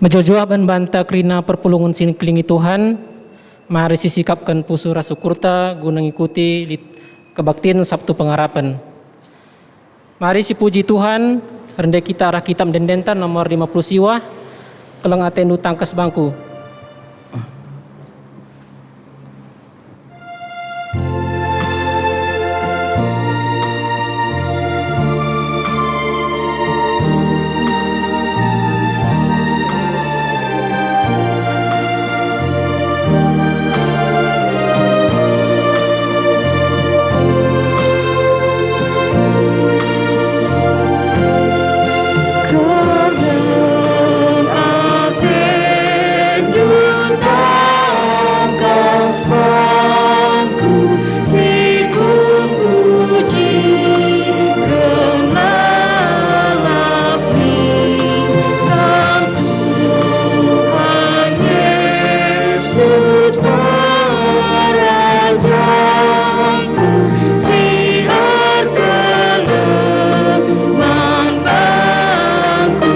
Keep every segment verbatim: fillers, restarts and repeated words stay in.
Mejuah-juah ban banta kerina perpulungen si ngkelengi Tuhan, mari sisikapken pusuh ras ukurta guna ngikuti lit-, kebaktin Sabtu Pengarapen. Mari sipuji Tuhan, rende kita arah Kitab Ende-endenta nomor lima puluh siwah, Keleng Atendu Tangkas Bangku. Kerna atendu tangkas bangku si kupuji, kerna lalap ninangku, Tuhan Yesus, Perajaku si erkeleng man bangku.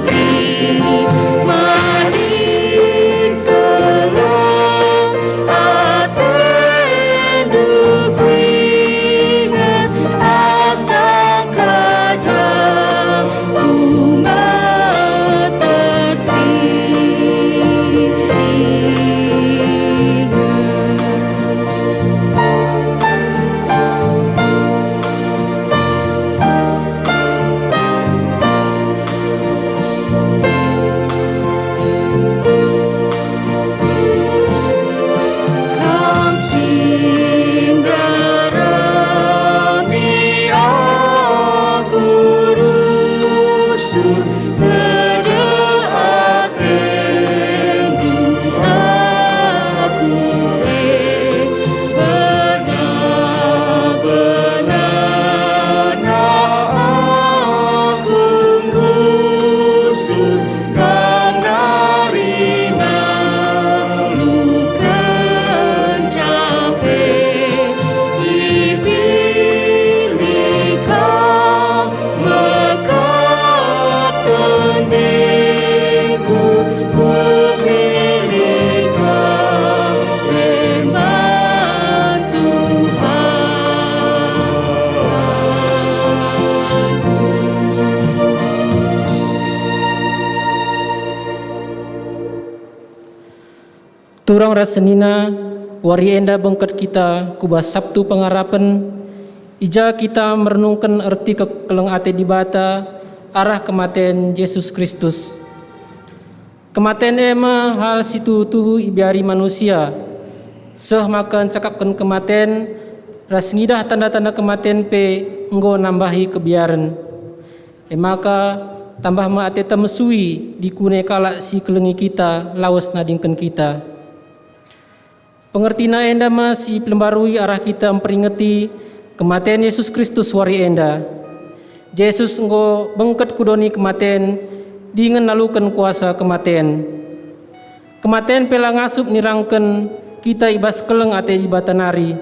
Terima kasih, keleng atendu kuinget asangka, janji ku metersi. Kam si ndarami aku rusuh, pedeh atendu aku e, benar-benar aku nggusuh. Kam nari nalu kenca pe ipilih Kam mekap tendingku, kupilih Kam emban Tuhan. Turang ras senina, wari enda bengket kita ku bas Sabtu Pengarapen, i ja kita merenungken erti kekeleng ate Dibata arah kematen Jesus Kristus. Kematen e me hal si tuhu-tuhu ibiari manusia, seh maka ncakapken kematen ras ngidah tanda-tanda kematen pe enggo nambahi kebiaren. E maka, tambah me ateta mesui dikune kalak si kelengi kita lawes nadingken kita. Pengertina enda me si pelembarui arah kita mperingeti kematen Yesus Kristus wari enda. Jesus enggo bengket ku doni kematen dingen naluken kuasa kematen. Kematen pe la ngasup nirangken kita i bas keleng ate Dibata nari.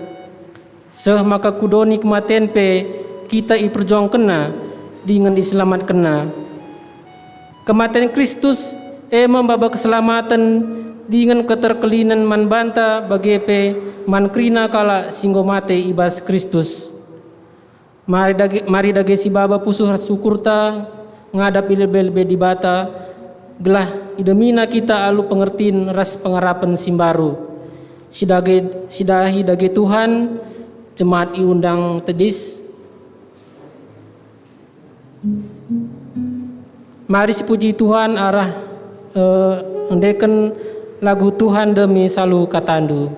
Seh maka ku doni kematen pe kita iperjuangkenNa dingen iselamatkenNa. Kematen Kristus e me maba keselamaten dingen keterkelinen man banta bage pe man kerina kalak si enggo mate i bas Kristus. Mari dage, mari dage sibaba pusuh ras ukurta ngadap i lebe-lebe Dibata, gelah idemina kita alu pengertin ras pengarapen si mbaru. Sidage, sidahi dage Tuhan, jemaat iundang tedis. Mari sipuji Tuhan arah, eh, ngendeken lagu Tuhan demi salu katandu.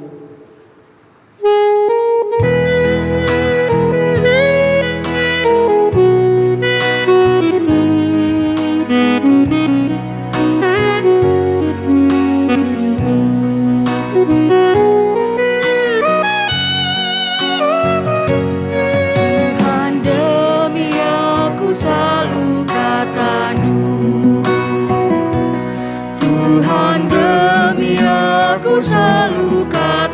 Tuhan, demi aku salu katandu. Tuhan, demi aku salu katandu.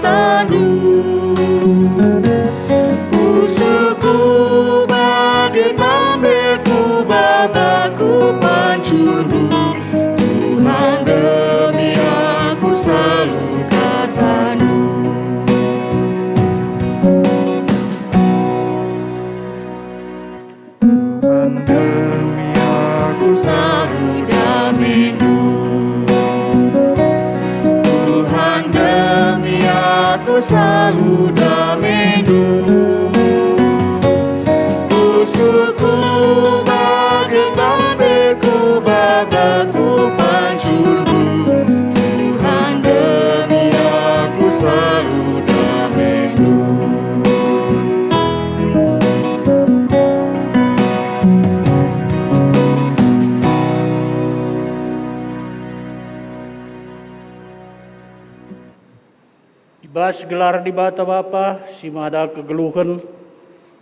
Salu damendu. Pusuhku bage tampeku, bagaku pancurku, Tuhan, demi aku salu damendu. I bas gelar Dibata Bapa si mada kegeluhen,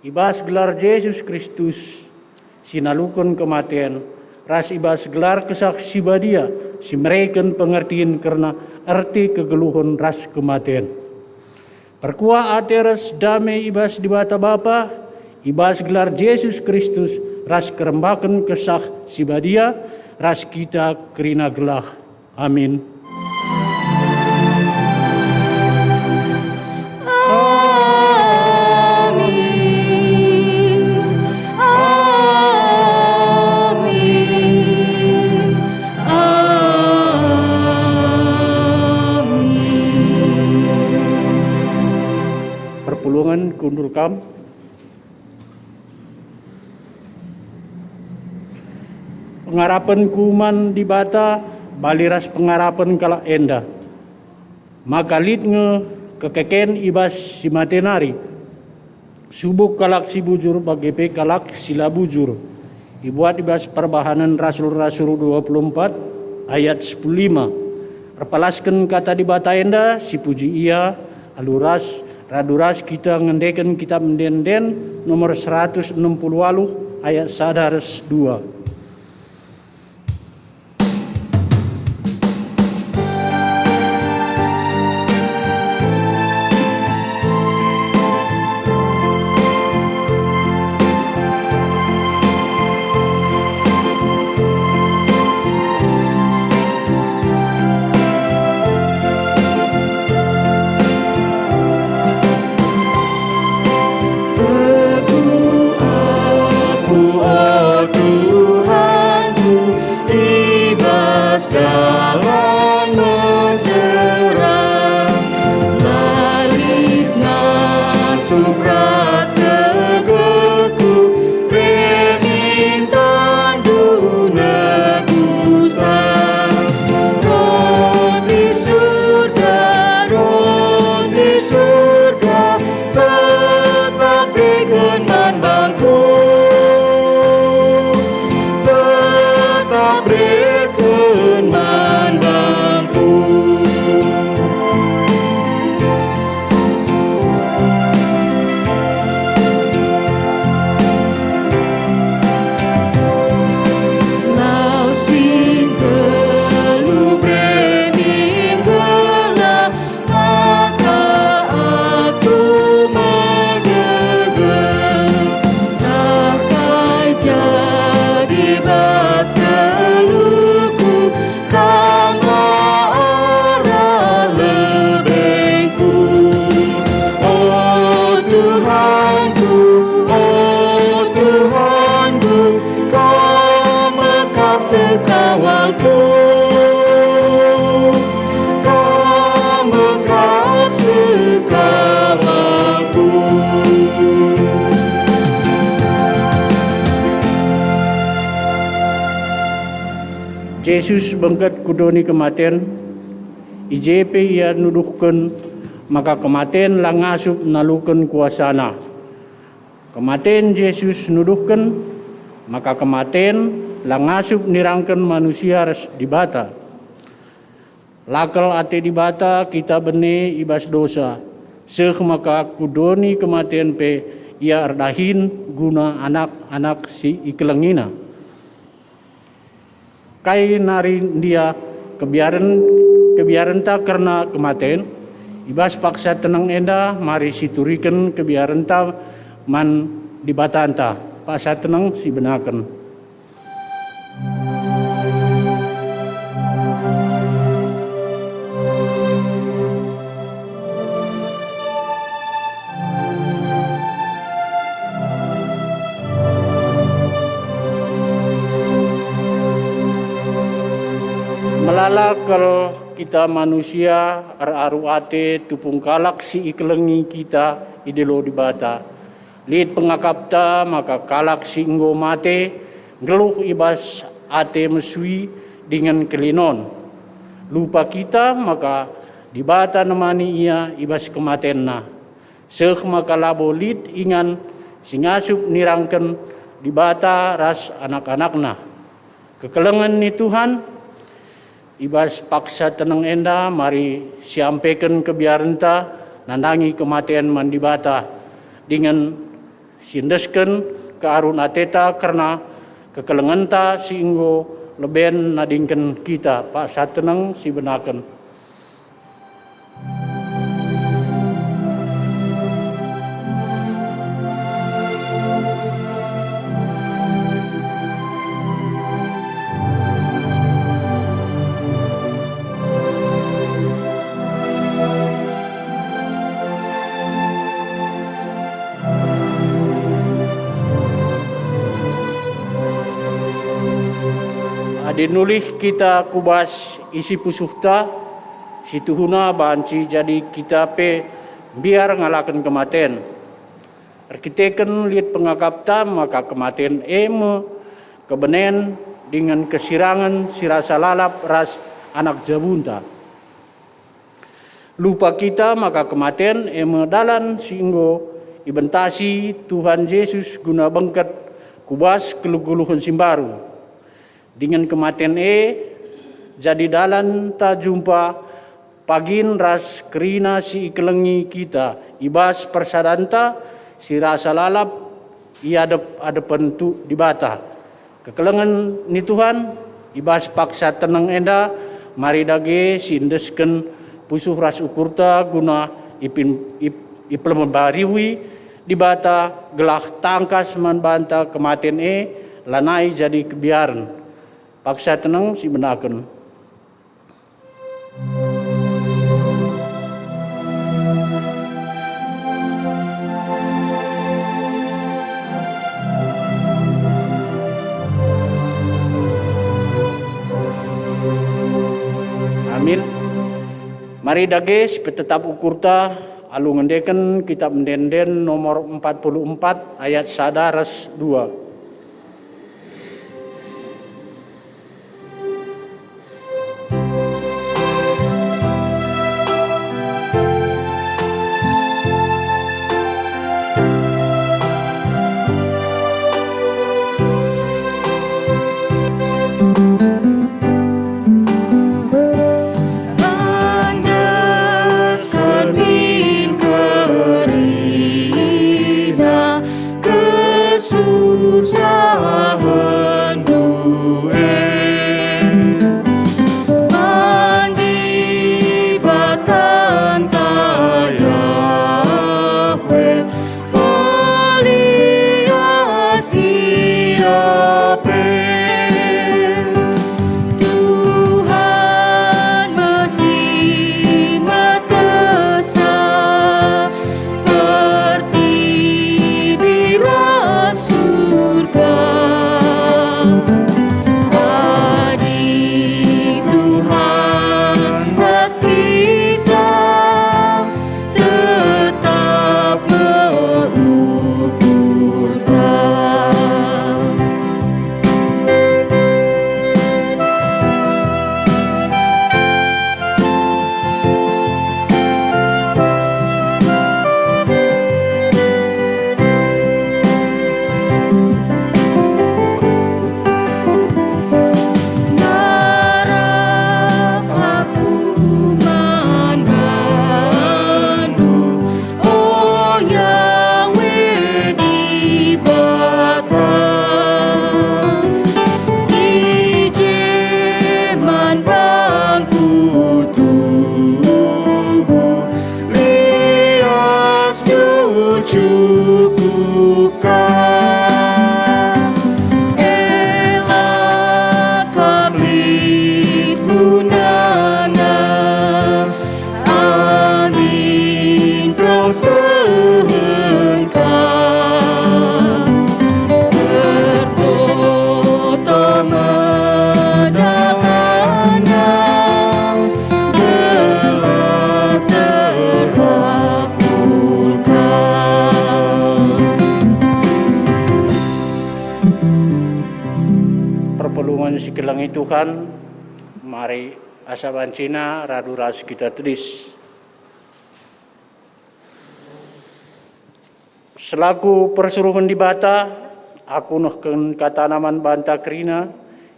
i bas gelar Jesus Kristus si naluken kematen, ras i bas gelar Kesah Si Badia si mereken pengertin kerna erti kegeluhen ras kematen. Perkuah ate ras dame i bas Dibata Bapa, i bas gelar Jesus Kristus ras kerembaken Kesah Si Badia ras kita kerina gelah. Amin. Amin. Amin. Amin. Perpulungen kundul kam. Pengarapenku man Dibata bali ras pengarapen kalak enda, maka lit nge kekeken i bas si mate nari, subuk kalak si bujur bage pe kalak si la bujur. Ibuat i bas Perbahanen Rasul-Rasul dua puluh empat ayat sepuluh lima. Erpalasken kata Dibata enda, sipuji Ia, alu ras, radu ras kita ngendeken Kitap Ende-enden nomor seratus enem puluh waluh ayat sada ras dua. Teguh aku, o Tuhanku, i bas dalan mesera. Lalih ngasup ras gegehku, reh intanNdu negusa. Roti Surga, Roti Surga, tetap bereken man bangku, tetap bereken man bangku. Lau si nggeluh bening gelah, maka aku megegeh. Ntah kai jadi bas geluhku, Kamlah arah lebengku. O Tuhanku, o Tuhanku, Kam me kap sekawalku, Kam me kap sekawalku. Jesus bengket ku doni kematen, i je pe Ia nuduhken maka kematen la ngasup naluken kuasaNa. Kematen Jesus nuduhken maka kematen la ngasup nirangken manusia ras Dibata. La kal ate Dibata kita bene i bas dosa, seh maka ku doni kematen pe Ia erdahin guna anak-anak si ikelengiNa. Kai nari ndia kebiaren, kebiarenta kerna kematen? I bas paksa teneng enda mari situriken kebiarenta man Dibatanta, paksa teneng sibenaken. Melala kal Kita manusia eraru ate tupung kalak si ikelengi kita idilo Dibata. Lit pengakapta maka kalak si enggo mate nggeluh i bas ate mesui dingen kelinon. Lupa kita maka Dibata nemani ia i bas kematenna. Seh maka labo lit ingan si ngasup nirangken Dibata ras anak-anakNa. Kekelengen ni Tuhan, i bas paksa teneng enda mari siampeken kebiarenta nandangi kematen man Dibata, dingen siendesken kearun ateta kerna kekelengenta si enggo leben nadingken kita paksa teneng si benaken. Adi nulih kita ku bas isi pusuhta, si tuhuna banci jadi kita pe mbiar ngalaken kematen. Erkiteken lit pengakapta maka kematen e me kebenen dingen kesirangen si rasa lalap ras anak jabunta. Lupa kita maka kematen e me dalan si enggo ibentasi Tuhan Jesus guna bengket ku bas kegeluh-geluhen si mbaru. Dingen kematen e jadi dalanta jumpa pagin ras kerina si ikelengi kita i bas persadanta si rasa lalap i adep-adepen tu Dibata. Kekelengen ni Tuhan i bas paksa teneng enda mari dage siendesken pusuh ras ukurta guna ipin-, ip-, ipelembariwi Dibata gelah tangkas man banta kematen e lanai jadi kebiaren. Paksa teneng si benaken. Amin. Mari dage sipetetap ukurta alu ngendeken Kitab Ende-enden nomor empat puluh empat ayat sada ras dua. Andesken min kerina kesusahenndu e. Man Dibatanta Yahweh, pelias ia pe. Tuhan me si matesah, pertibi ras surga. Adi Tuhan ras kita, tetap me ukurta. Ngarap aku man bandu, o Yahweh Dibata, i je man bangku tuhu, liasndu cukupka. Ela kap lit gunana, amin kal sehengka. Ertoto me dalana, Kelengi Tuhan, mari asa bancina radu ras kita tedis. Selaku persuruhen Dibata, aku nehken katana man banta kerina,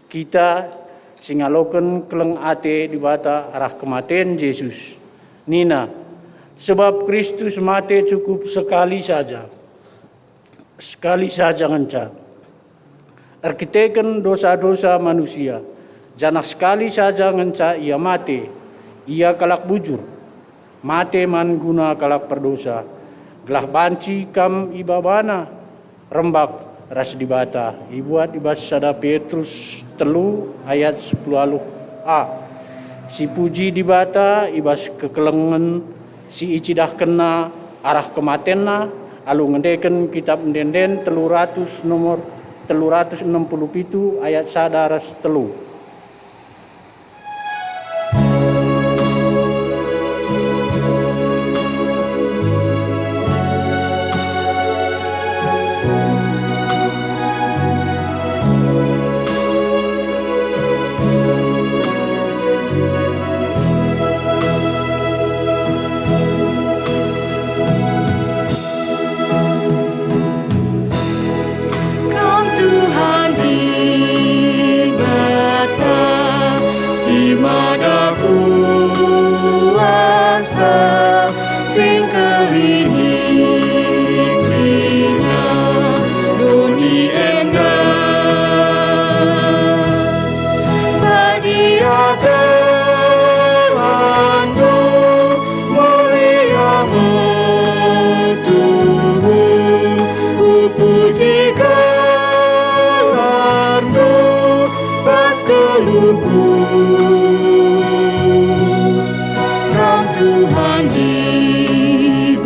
kita si ngaloken keleng ate Dibata arah kematen Jesus. Nina, "Sebab Kristus mate cukup sekali saja, sekali saja ngenca." Erkiteken dosa-dosa manusia, janah sekali saja ngenca Ia mate, Ia kalak bujur, mate man guna kalak perdosa, gelah banci kam ibabana rembak ras Dibata. Ibuat i bas sada Petrus telu ayat sepuluh a. Sipuji Dibata i bas kekelengen si icidahkenNa arah kematenNa alu ngendeken Kitap Ende-enden telu ratus nomor telu ratus enem puluh pitu ayat sada ras telu. Kam Tuhan Dibata si Mada Kuasa, sing kelini kerina doni enda. Badia gelarNdu, mulia me tuhu, kupuji gelarNdu pas geluhku. Kam Tuhan Dibata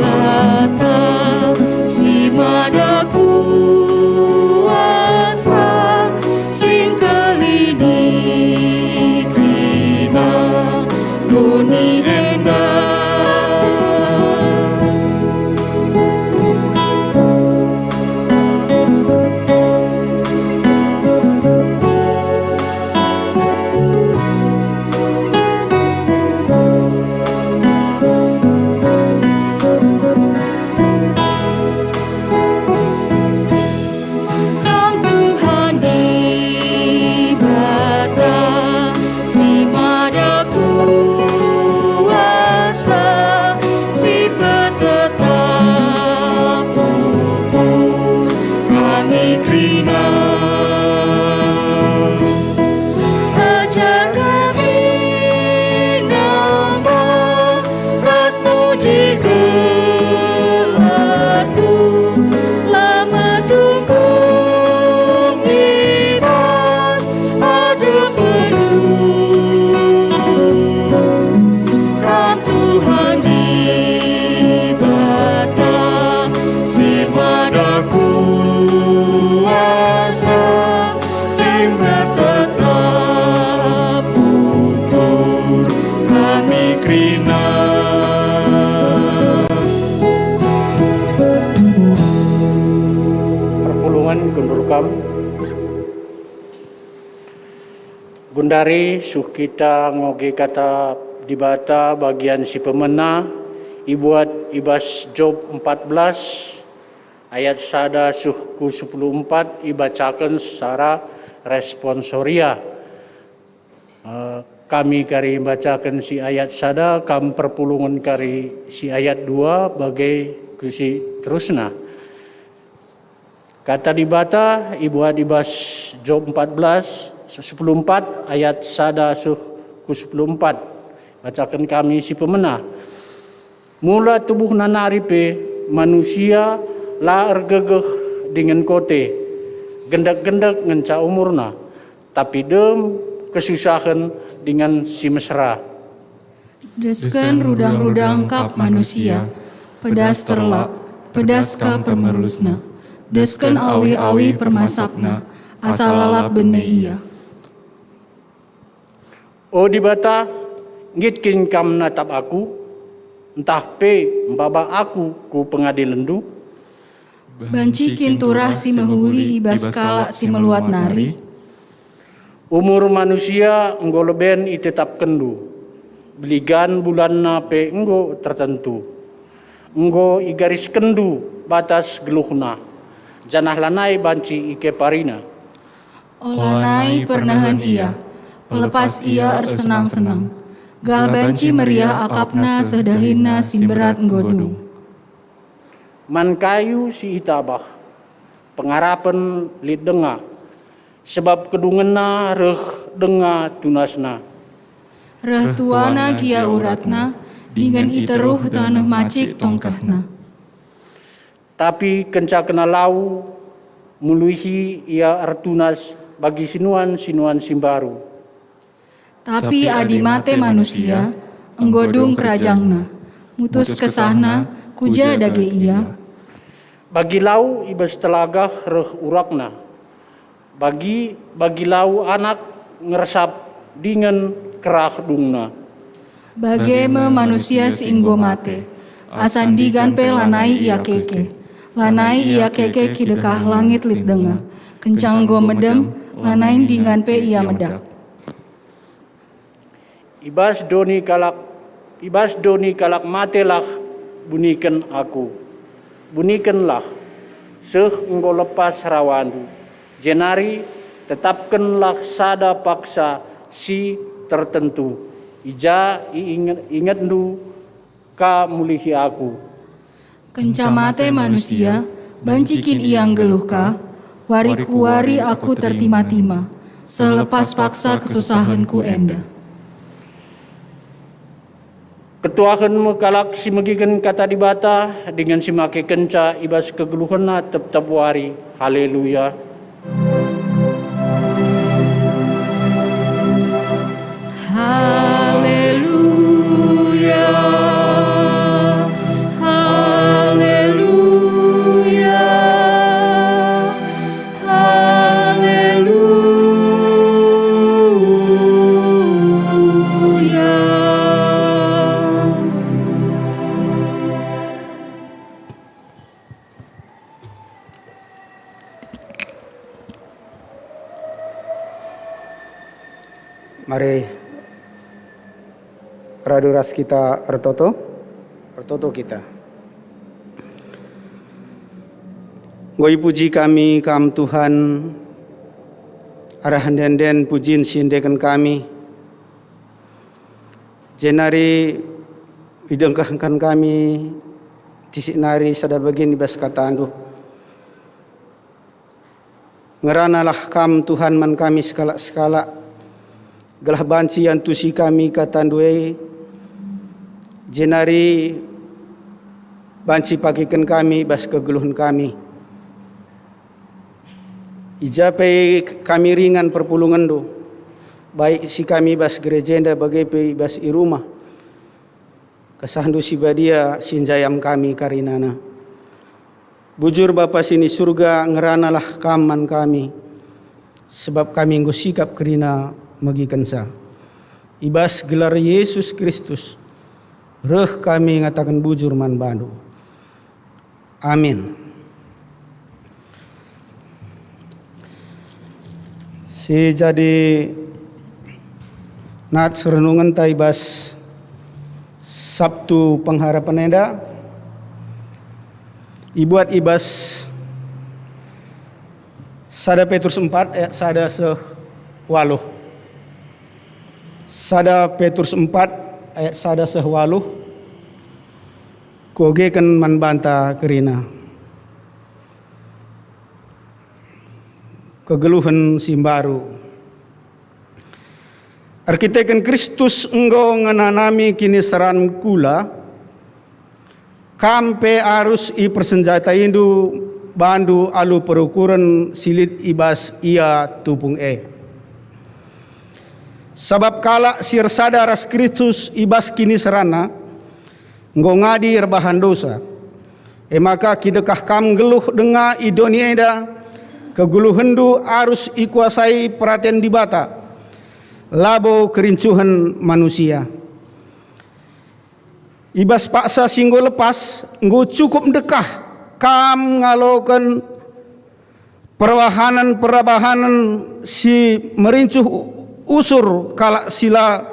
si Mada Kuasa, sing kelini kerina doni enda. Kam Tuhan Dibata si Mada Kuasa, si petetap ukur kami kerina. Ajar kami ngembah ras puji gelarNdu, la metunggung i bas adepenNdu. Kam Tuhan Dibata si Mada Kuasa, sing petetap ukur kami kerina. Perpulungen kundul kam. Gundari suh kita ngoge kata Dibata bagian si pemena, ibuat i bas Job empat belas, ayat sada suh ku sepuluh empat ibacaken secara responsoria. Eh, kami kari mbacaken si ayat sada, kam perpulungen kari si ayat dua, bage ku si terusna. Kata Dibata ibuat i bas Job empat belas, sepuluh empat ayat sada suh ku sepuluh empat. Bacaken kami si pemena. Mula tubuhna nari pe manusia la ergegeh dingen kote, gendek-gendek ngenca umurna, tapi dem kesusahen dingen si mesera. Desken rudang-rudang kap manusia, pedas terlak, pedas kam pemerusna. Desken awi-awi permasapna, asa lalap bene ia. O Dibata, nggit kin Kam natap aku, ntah pe mbaba aku ku pengadilenNdu? Banci kin turah si mehuli i bas kalak si meluat nari? Umur manusia enggo leben itetapkenndu, beligan bulanna pe enggo tertentu. Enggo igariskenndu batas geluhna, janah lanai banci ikeparina. Olanai pernehen ia, pelepas ia ersenang-senang, gelah banci meriah akapna seh dahinna si mberat enggo dung. Man kayu si itabah, pengarapen lit denga, sebab kedungenna reh denga tunasna. Reh tuana gia uratna, dingen iteruh taneh macik tongkehna. Tapi kenca kena lau, muluhi ia ertunas bagi sinuan-sinuan si mbaru. Tapi adi mate manusia, enggo dung kerajangna. Mutus kesahna, kuja dage ia? Bagi lau i bas telagah reh urakna. Bagi, bagi lau anak ngersap dingen kerah dungna. Bage me manusia si enggo mate, asa ndigan pe lanai ia keke. Lanai ia keke kidekah langit lit denga. Kenca enggo medem, lanai ndigan pe ia medak. I bas doni kalak, i bas doni kalak matelah buniken aku. Bunikenlah, seh enggo lepas rawandu, jenari tetapkenlah sada paksa si tertentu, i ja iinget-, ingetndu ka mulihi aku. Kenca mate manusia, banci kin ia nggeluh ka? Wari ku wari aku tertima-tima, seh lepas paksa kesusahenku enda. Ketuahen me kalak si megiken kata Dibata, dingen si makekenca i bas kegeluhenna tep-tep wari. Haleluya! Haleluya, haleluya, haleluya. Mari radu ras kita ertoto. Ertoto kita. Enggo ipuji kami Kam, Tuhan, arah ende-enden pujin si iendeken kami. Jenari idengkahken kami tisik nari sada bagin i bas katandu. Ngeranalah Kam, Tuhan, man kami sekalak-sekalak, gelah banci iantusi kami katandu e, jenari banci pakeken kami bas kegeluhen kami. I ja pe kami ringan perpulungenndu, baik si kami bas gereja enda bage pe i bas i rumah. Kesahndu si badia si njayam kami karinana. Bujur Bapa si ni Surga, ngeranalah Kam man kami, sebab kami enggo sikap kerina megikenca. I bas gelar Yesus Kristus, reh kami ngataken bujur man Bandu. Amin. Si jadi nats renungenta i bas Sabtu Pengharapen enda ibuat i bas sada Petrus empat ayat sada seh waluh. Sada Petrus empat ayat sada seh waluh. Kuogeken man banta kerina kegeluhen si mbaru. Erkiteken Kristus enggo ngenanami kiniseran kula, kam pe arus ipersenjataindu bandu alu perukuren si lit i bas Ia tupung e. Sabap kalak si ersada ras Kristus i bas kiniseranNa, enggo ngadi erbahan dosa. E maka kidekah kam nggeluh denga i doni enda, kegeluhenndu arus ikuasai peraten Dibata, labo kerincuhen manusia. I bas paksa si enggo lepas, enggo cukup ndekah kam ngaloken Perbahanen-perbahanen si merincuh usur kalak si la,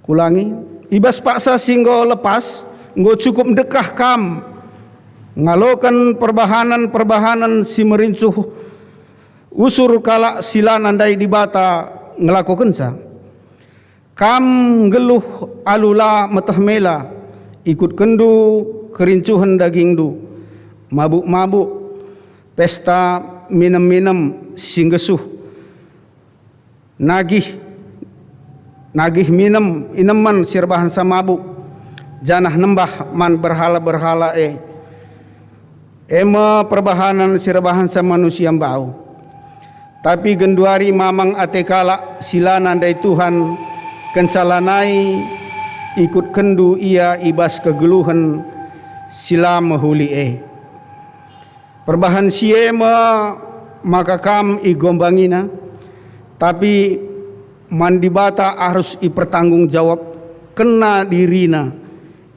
kulangi, i bas paksa si enggo lepas, enggo cukup ndekah kam ngaloken perbahanen-perbahanen si merincuh usur kalak si la nandai Dibata ngelakokenca. Kam nggeluh alu la meteh mela, ikutkenndu kerincuhen dagingndu, mabuk-mabuk, pesta minem-minem si nggesuh, nagih, nagih minem inemen si erbahanca mabuk, janah nembah man berhala-berhala e. E me perbahanen si erbahanca manusia mbau. Tapi genduari mamang ate kalak si la nandai Tuhan, kenca lanai ikutkenndu ia i bas kegeluhen si la mehuli e. Perbahan si e me maka kam igombangina, tapi man Dibata arus ipertanggung jawabkenna dirina,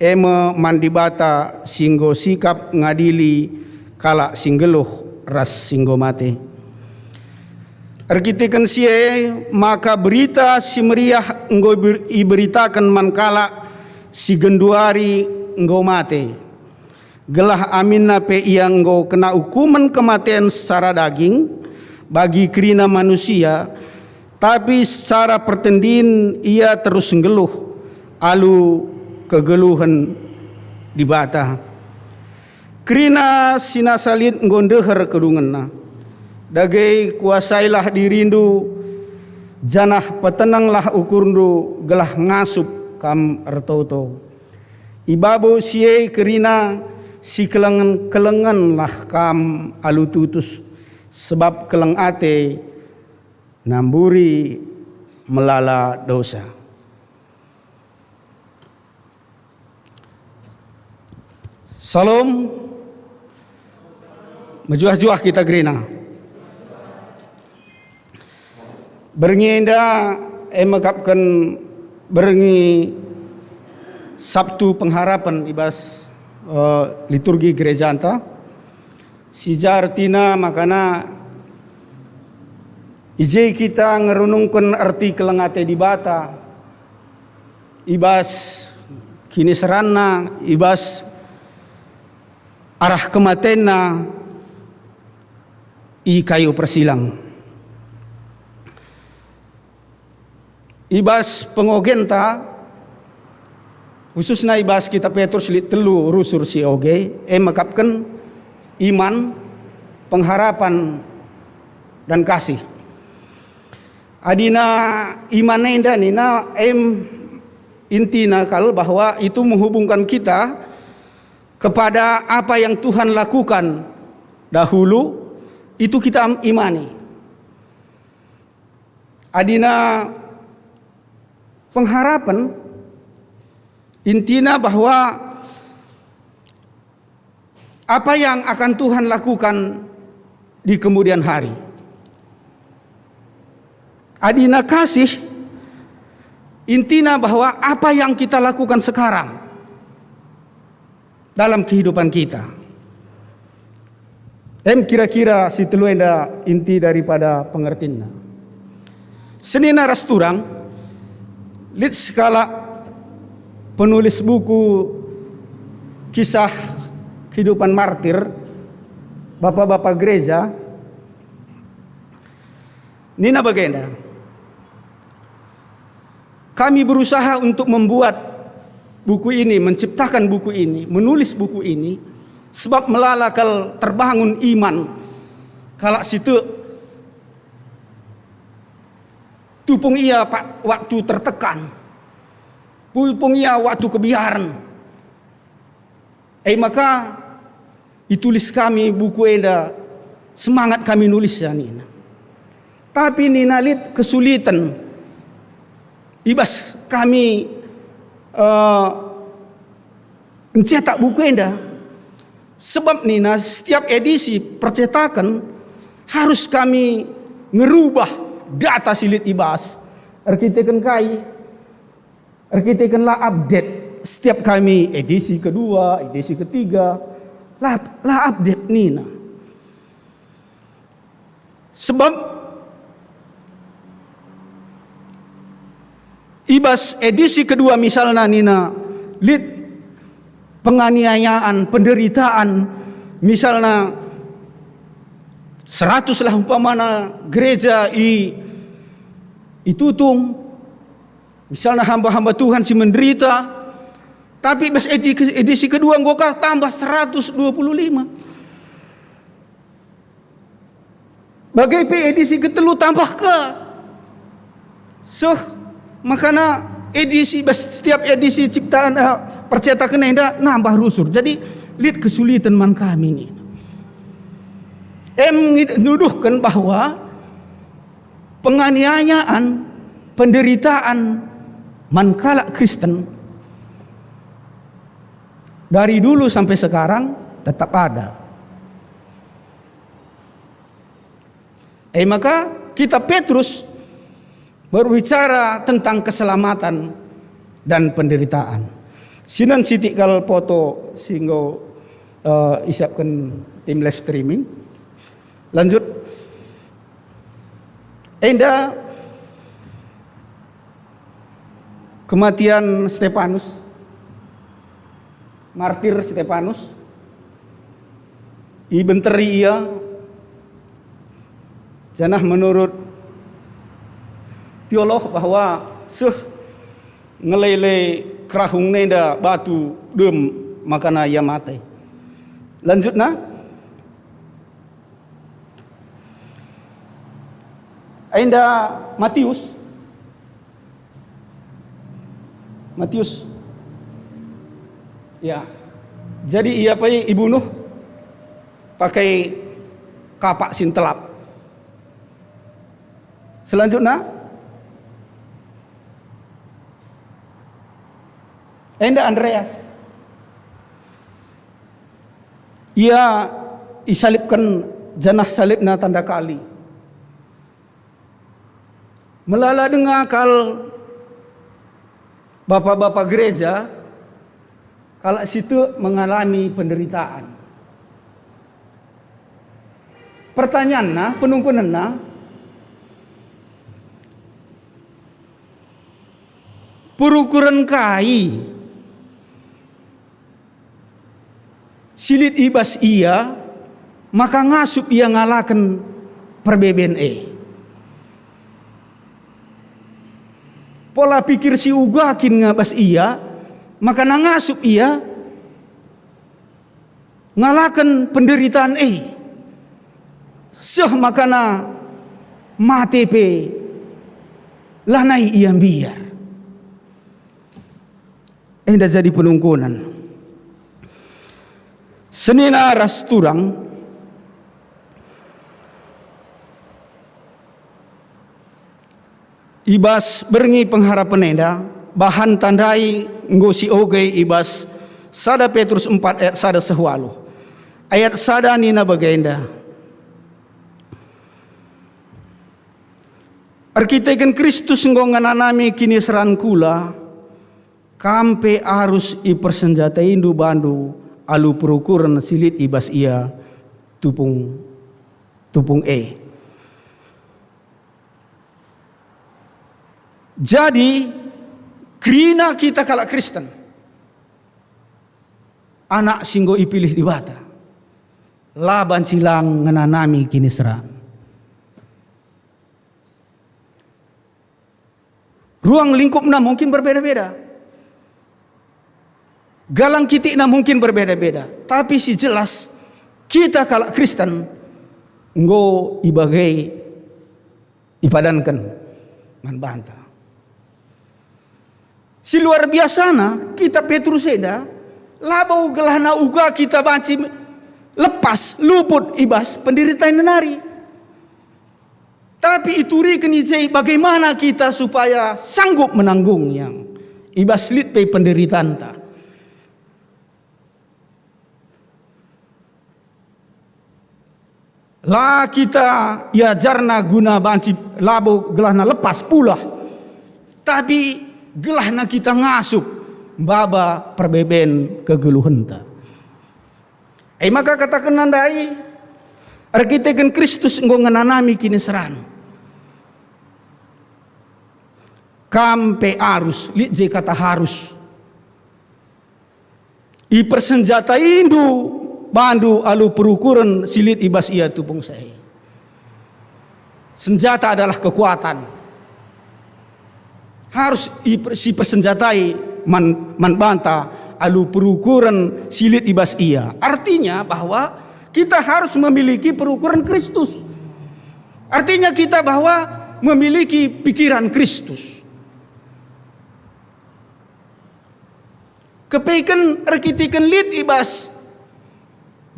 e me man Dibata si enggo sikap ngadili kalak si nggeluh ras si enggo mate. Erkiteken si e, maka Berita Si Meriah enggo iber-, iberitaken man kalak si genduari enggo mate, gelah aminna pe ia enggo kena ukumen kematen secara daging bagi kerina manusia, tapi secara pertendin ia terus nggeluh alu kegeluhen Dibata. Kerina si nasa lit enggo ndeher kedungenna. Dage kuasailah dirindu, janah petenenglah ukurndu gelah ngasup kam ertoto. I babo si e kerina, sikelengen-kelengenlah kam alu tutus, sebab keleng ate namburi melala dosa. Salom. Mejuah-juah kita kerina. Berngi enda e mekapken berngi Sabtu Pengharapan i bas, eh, liturgi gerejanta. Si ja ertina makana i je kita ngerunungken erti keleng ate Dibata, i bas kiniseranNa, i bas arah kematenNa i kayu persilang. I bas pengogenta, khususna i bas Kitab Petrus lit telu rusur si oge, e mekapken iman, pengharapan, dan kasih. Adina iman enda nina, em, intina kal bahwa itu menghubungkan kita kepada apa yang Tuhan lakukan dahulu, itu kita imani. Adina pengharapan, intina bahwa apa yang akan Tuhan lakukan di kemudian hari. Adina kasih, intina bahwa apa yang kita lakukan sekarang dalam kehidupan kita. Em kira-kira si telu enda inti daripada pengertinna. Senina ras turang, lit sekalak penulis buku kisah kehidupan martir, bapa-bapa gereja, nina bagenda, "Kami berusaha untuk membuat buku ini, menciptakan buku ini, menulis buku ini, sebab melala kal terbangun iman kalak si tek. Tupung ia pa-, waktu tertekan, tupung ia waktu kebiaren." E maka itulis kami buku enda, semangat kami nulisnya nina. Tapi nina lit kesulitan i bas kami, eh, ncetak buku enda. Sebab nina setiap edisi percetakan harus kami ngerubah data si lit i bas. Erkiteken kai? Erkiteken la update setiap kami edisi kedua, edisi ketiga, la, la update nina. Sebab i bas edisi kedua misalna nina lit penganiayaan, penderitaan, misalna seratus lah umpamana gereja i, itutung, misalna hamba-hamba Tuhan si menderita, tapi bas edi-, edisi kedua enggo ka tambah seratus dua puluh lima. Bage pe edisi ketelu tambah ka. Seh, makana edisi bas setiap edisi ciptaan, eh, percetaken enda nambah rusur. Jadi lit kesulitan man kami ini. Em ngid-, nuduhken bahwa penganiayaan, penderitaan man kalak Kristen dari dulu sampai sekarang tetap ada. E maka, kitab Petrus berbicara tentang keselamatan dan penderitaan. Sinen sitik kal foto si enggo, eh, isiapken tim live streaming. Lanjut. Enda kematian Stefanus, martir Stefanus, ibenteri ia, janah menurut teolog bahwa seh ngelele kerahung nenda batu dem makana ia mate. Lanjutna, enda Matius, Matius. Ya. Jadi ia pe ibunuh pakai kapak si ntelap. Selanjutnya, enda Andreas. Ia isalibken janah salibna tanda kali. Melala denga kal bapa-bapa gereja, kalak si tek mengalami penderitaan. Pertanyaanna, penungkunenna, perukuren kai si lit i bas ia, maka ngasup ia ngalaken perbeben e. Pola pikir si uga kin nga bas ia, maka ngasup ia ngalaken penderitaan e. Seh makana mate pe lanai ia mbiar. Enda jadi penungkunen. Senina ras turang, i bas berngi pengharapen enda, bahan tandai enggo sioge i bas sada Petrus empat ayat sada seh waluh. Ayat sada nina bagenda, "Erkiteken Kristus enggo ngenanami kiniseran kula, kam pe arus ipersenjataindu bandu alu perukuren si lit i bas ia tupung, tupung e." Jadi, kerina kita kalak Kristen, anak si enggo ipilih Dibata, la banci lang ngenanami kiniseran. Ruang lingkupna mungkin berbeda-beda. Galang kitikna mungkin berbeda-beda. Tapi si jelas, kita kalak Kristen enggo ibage ipadanken man banta. Si luar biasana, kitab Petrus enda, labo gelahna uga kita banci lepas, luput i bas penderitaan nari. Tapi ituriken i je bagaimana kita supaya sanggup menanggungnya i bas lit pe penderitanta. La kita iajarna guna banci labo gelahna lepas pulah, tapi gelahna kita ngasup maba perbeben kegeluhenta. E maka katakenna ndai, Erkiteken Kristus enggo ngenanami kiniseran. Kam pe arus, lit je kata harus. Ipersenjataindu bandu alu perukuren si lit i bas ia tupung si e. Senjata adalah kekuatan. Harus iper-, sipersenjatai man, man banta alu perukuren si lit i bas ia. Artinya bahwa kita harus memiliki perukuren Kristus. Artinya kita bahwa memiliki pikiran Kristus. Kepeken erkiteken lit i bas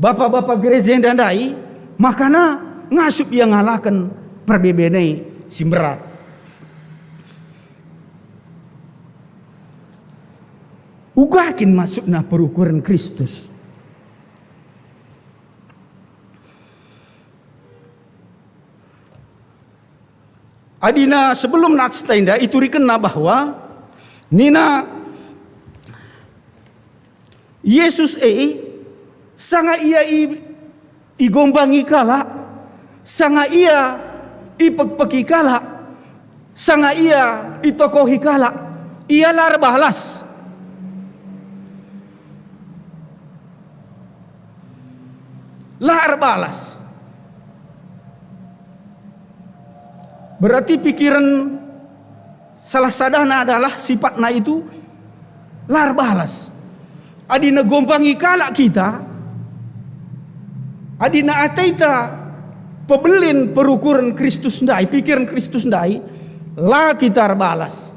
bapa-bapa gereja enda ndai, makana ngasup ia ngalaken perbeben e si mberat. Uga kin maksudna perukuren Kristus? Adina sebelum nats enda iturikenna bahwa nina Yesus e, sanga ia i-, igombangi kalak, sanga ia ipekpeki kalak, sanga ia itokohi kalak, ia la erbalas. La erbalas. Berarti pikiren salah sadana adalah sifatna itu la erbalas. Adina gombangi kalak kita, adina ateta pebelin perukuren Kristus ndai, pikiren Kristus ndai, la kita erbalas.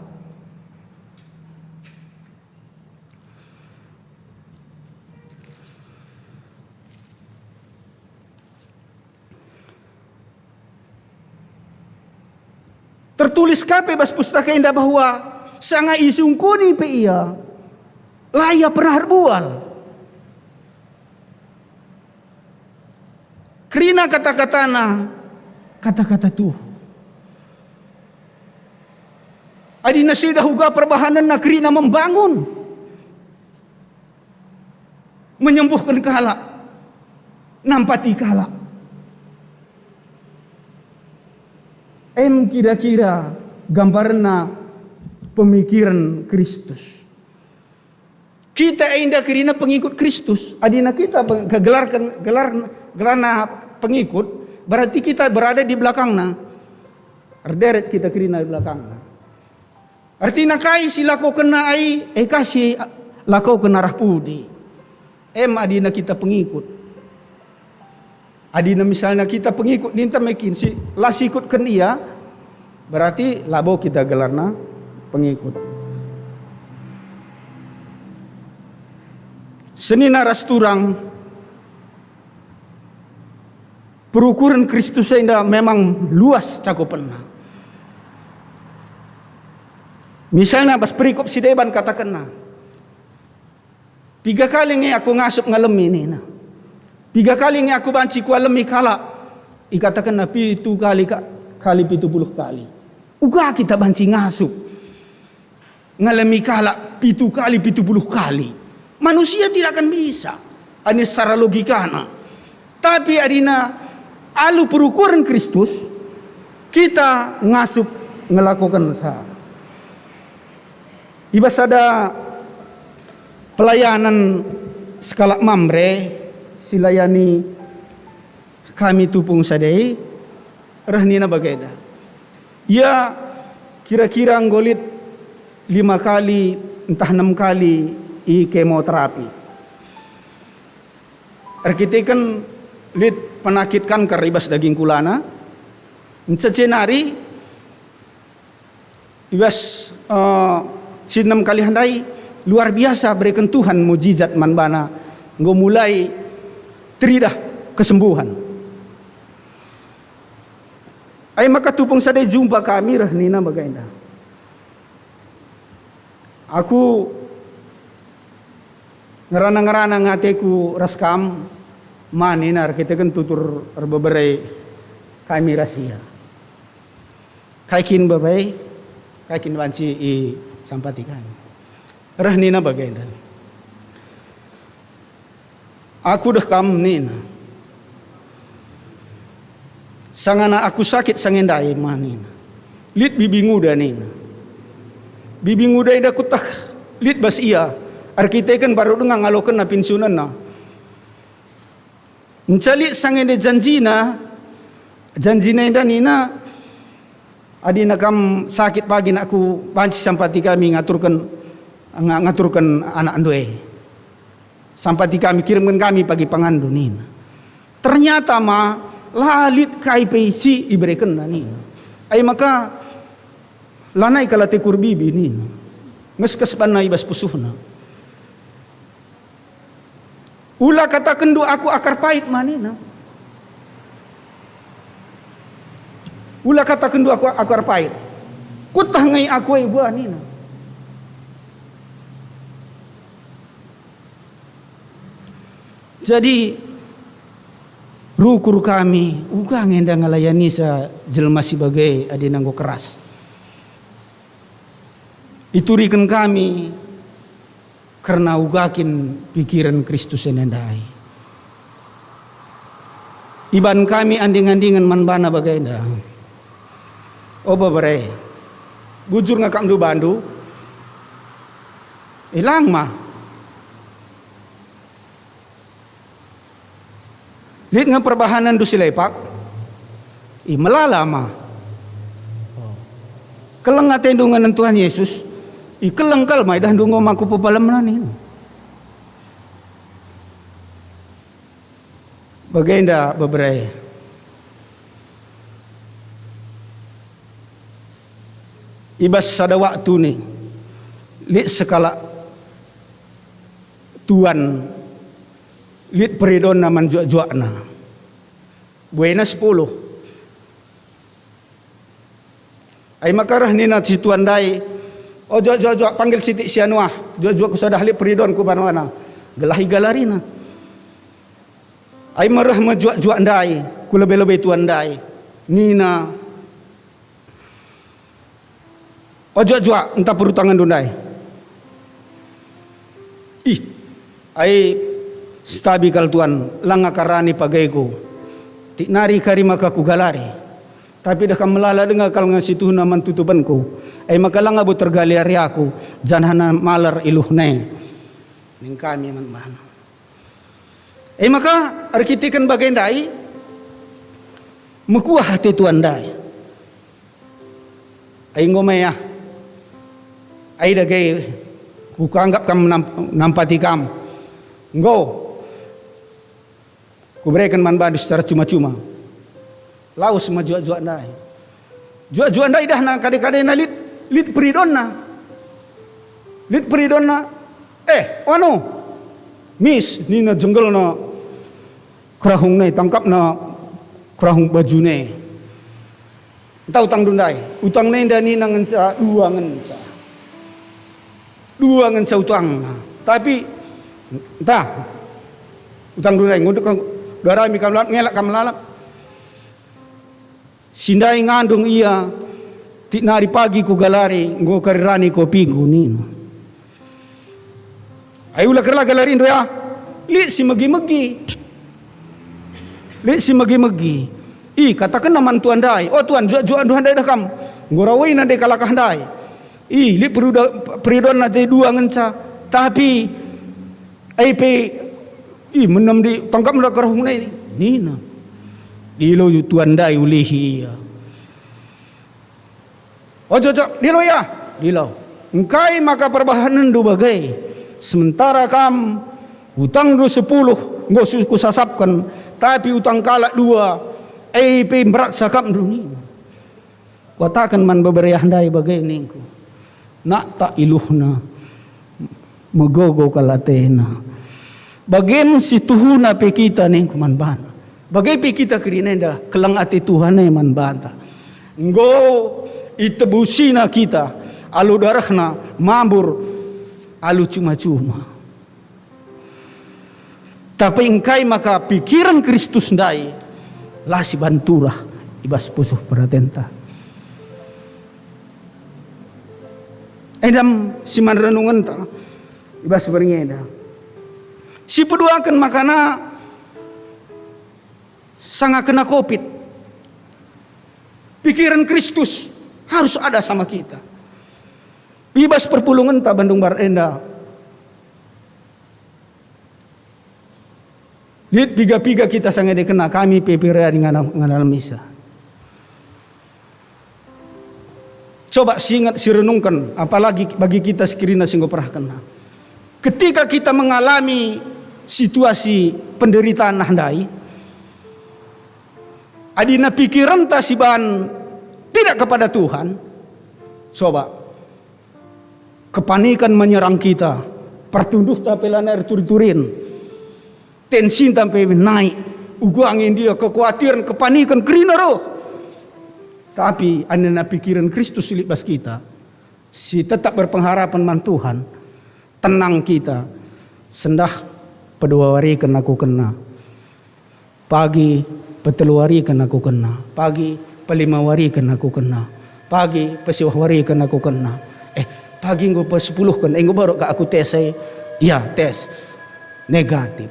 Tertulis ka pe bas pustaka enda bahwa sanga isungkuni pe ia, la ia pernah erbual. Kerina kata-katana, kata-kata tuhu. Adina sidah uga perbahanenna kerina membangun, menyembuhken kalak, nampati kalak. Em kira-kira gambarenna pemikiren Kristus. Kita enda kerina pengikut Kristus. Adina kita pe-, kegelarken, gelar, gelarna pengikut, berarti kita berada di belakangna. Erderet kita kerina di belakangna. Ertina kai si lakokenna ai, e ka si lakoken arah pudi. Em adina kita pengikut. Adina misalna kita pengikut ninta mekin si la sikutken ia, berarti labo kita gelarna pengikut. Senina ras turang, perukuren Kristus enda memang luas cakupenna. Misalna bas perikop si deban katakenna, "Piga kali nge aku ngasup ngalemi," nina. "Piga kali nge aku banci kualemi kalak?" Ikatakenna, "Pitu kali ka-, kali pitu puluh kali." Uga kita banci ngasup ngalemi kalak pitu kali pitu puluh kali. Manusia tidak akan bisa, adi secara logikana. Tapi adina alu perukuren Kristus, kita ngasup ngelakokensa. I bas sada pelayanan sekalak Mamre si layani kami tupung sadai, reh nina bagenda. Ia kira-kira enggo lit lima kali ntah enem kali i kemoterapi. Erkiteken lit penakit kanker i bas daging kulana, ncecenari i bas, eh, si enem kali ndai, luar biasa bereken Tuhan mujizat man bana, enggo mulai teridah kesembuhan. Ai maka tupung sadai jumpa kami reh nina bagenda, "Aku ngerana-ngerana ngateku ras kam, man nina erkiteken tutur erbebere kami ras ia. Kai kin Bapa e? Kai kin banci isampati kami?" Reh nina bagenda, "Aku deh kam," nina. Sangana aku sakit sangendai ma nina. Lit bibi nguda nina. Bibi nguda enda kueteh lit bas ia, erkiteken baru denga ngalokenna pinsunenna. Enca lit sangende janjina, janjina enda nina, "Adina kam sakit pagi nakku banci sampati kami ngaturken, nga-, ngaturken anakndu e. Sampati kami, kirimken kami pagi panganndu," nina. Ternyata ma la lit kai pe si iberekenna nina. Ai maka, "Lanai kal ateku erbibi," nina. Ngeskes banna i bas pusuhna. "Ula katakenndu aku akar pait," ma nina. "Ula katakenndu aku akar pait. Kueteh nge aku e buah," nina. Jadi, rukur kami, uga nge enda ngelayanisa jelma si bage adi nanggo keras. Ituriken kami kerna uga kin pikiren Kristus enda ndai. Iban kami anding-andingen man bana bagenda. O bebere, bujur nge akapndu bandu? Ilang ma. Lit nge perbahanenndu si lepak? I melala ma. Keleng atendu ngenen Tuhan Yesus? I keleng kal ma idahndu enggo ma kupepalemna nina. Bagenda bebere. I bas sada waktu nin, lit sekalak tuan, lit peridonna man juak-juakna. Buena sepuluh. Ai maka reh nina si tuan ndai, "O juak-juak-juak, panggil sitik si anu ah, juak-juak kusadah lit peridonku," banna. Gelah igalarina. Ai me reh me juak-juak ndai ku lebe-lebe tuan ndai. Nina, "O juak-juak, ntah perutangenndu ndai?" "Ih, ai, setabi kal tuan, langa karani pageku. Tik nari kari maka kugalari. Tapi dah kam melala denga kal nge situhuna man tutupenku. Ai maka langa bo tergalari aku, janahna maler iluhna e," ning kami man bana. E maka erkiteken bage ndai, mekuah ate tuan ndai. "Ai enggo me ah. Ai dage kuanggap kam nam-, nampati kam. Enggo kubereken man bandu secara cuma-cuma." Lawes me juak-juak ndai. Juak-juak ndai idahna kade-kadena lit, lit peridonna. Lit peridonna, "Eh, anu, mis," nina, jenggelna kerahungna, tangkapna kerahung bajuna. "Ntah utangndu ndai?" "Utangna enda," nina, "ngenca dua ngenca. Dua ngenca utangna. Tapi, ntah utangndu ndai, ngunduk kam, darami kam lalap, ngelak kam lalap." Si ndai ngandung ia, "Tik nari pagi kugalari, enggo kari rani kopingku," nina. "Ai ula kerlah galarindu ya." Lit si megi-megi. Lit si megi-megi. Ih, katakenna man tuan ndai, "O tuan, juak-juakndu ndai dah kam. Enggo rawina ndai kalakah ndai. Ih, lit peruda-, peridonna te dua ngenca. Tapi, ai pe, ih, menem di tangkap menda kerahungna ini," nina. Dilo tuan ndai ulihi ia. "Ojo, ojo, dilo ia, dilo. Engkai maka perbahanenndu bage? Sementara kam utangndu sepuluh enggo su-, kusasapken, tapi utang kalak dua, e pe mberat sakapndu," nina. Kuataken man bebere ndai bage ningku. Nakta iluhna, megogo kal atena. Bage me situhuna pe kita ningku man bana. Bage pe kita kerina enda, keleng ate Tuhan e man banta. Enggo itebusina kita alu darehna, mambur alu cuma-cuma. Tapi engkai maka pikiren Kristus ndai la siban turah i bas pusuh peratenta. Enda me si man renungenta i bas berngi enda. Sipeduaken makana sanga kena covid. Pikiran Kristus harus ada sama kita. I bas perpulungenta Bandung Barat enda, lit piga-piga kita sanga idakenna, kami pe pira ngana-, ngalami sa. Coba siinget, sirenungken, apalagi bagi kita si kerina si enggo perahkenna. Ketika kita mengalami situasi penderitaan nah ndai, adina pikirenta si ban tidak kepada Tuhan, coba, kepaniken menyerang kita, pertunduhta pe lanai erturi-turin, tensinta pe naik, uga nge ndia kekuatiren, kepaniken kerina roh. Tapi adina pikiren Kristus si lit bas kita, si tetap berpengharapan man Tuhan, tenang kita, sendah pedua wariken aku kena. Pagi, petelu wariken aku kena. Pagi, pelima wariken aku kena. Pagi, pesiwah wariken aku kena. Eh, pagi enggo pesepuluhken, enggo baru ka aku tes, eh. Ya, tes. Negatif.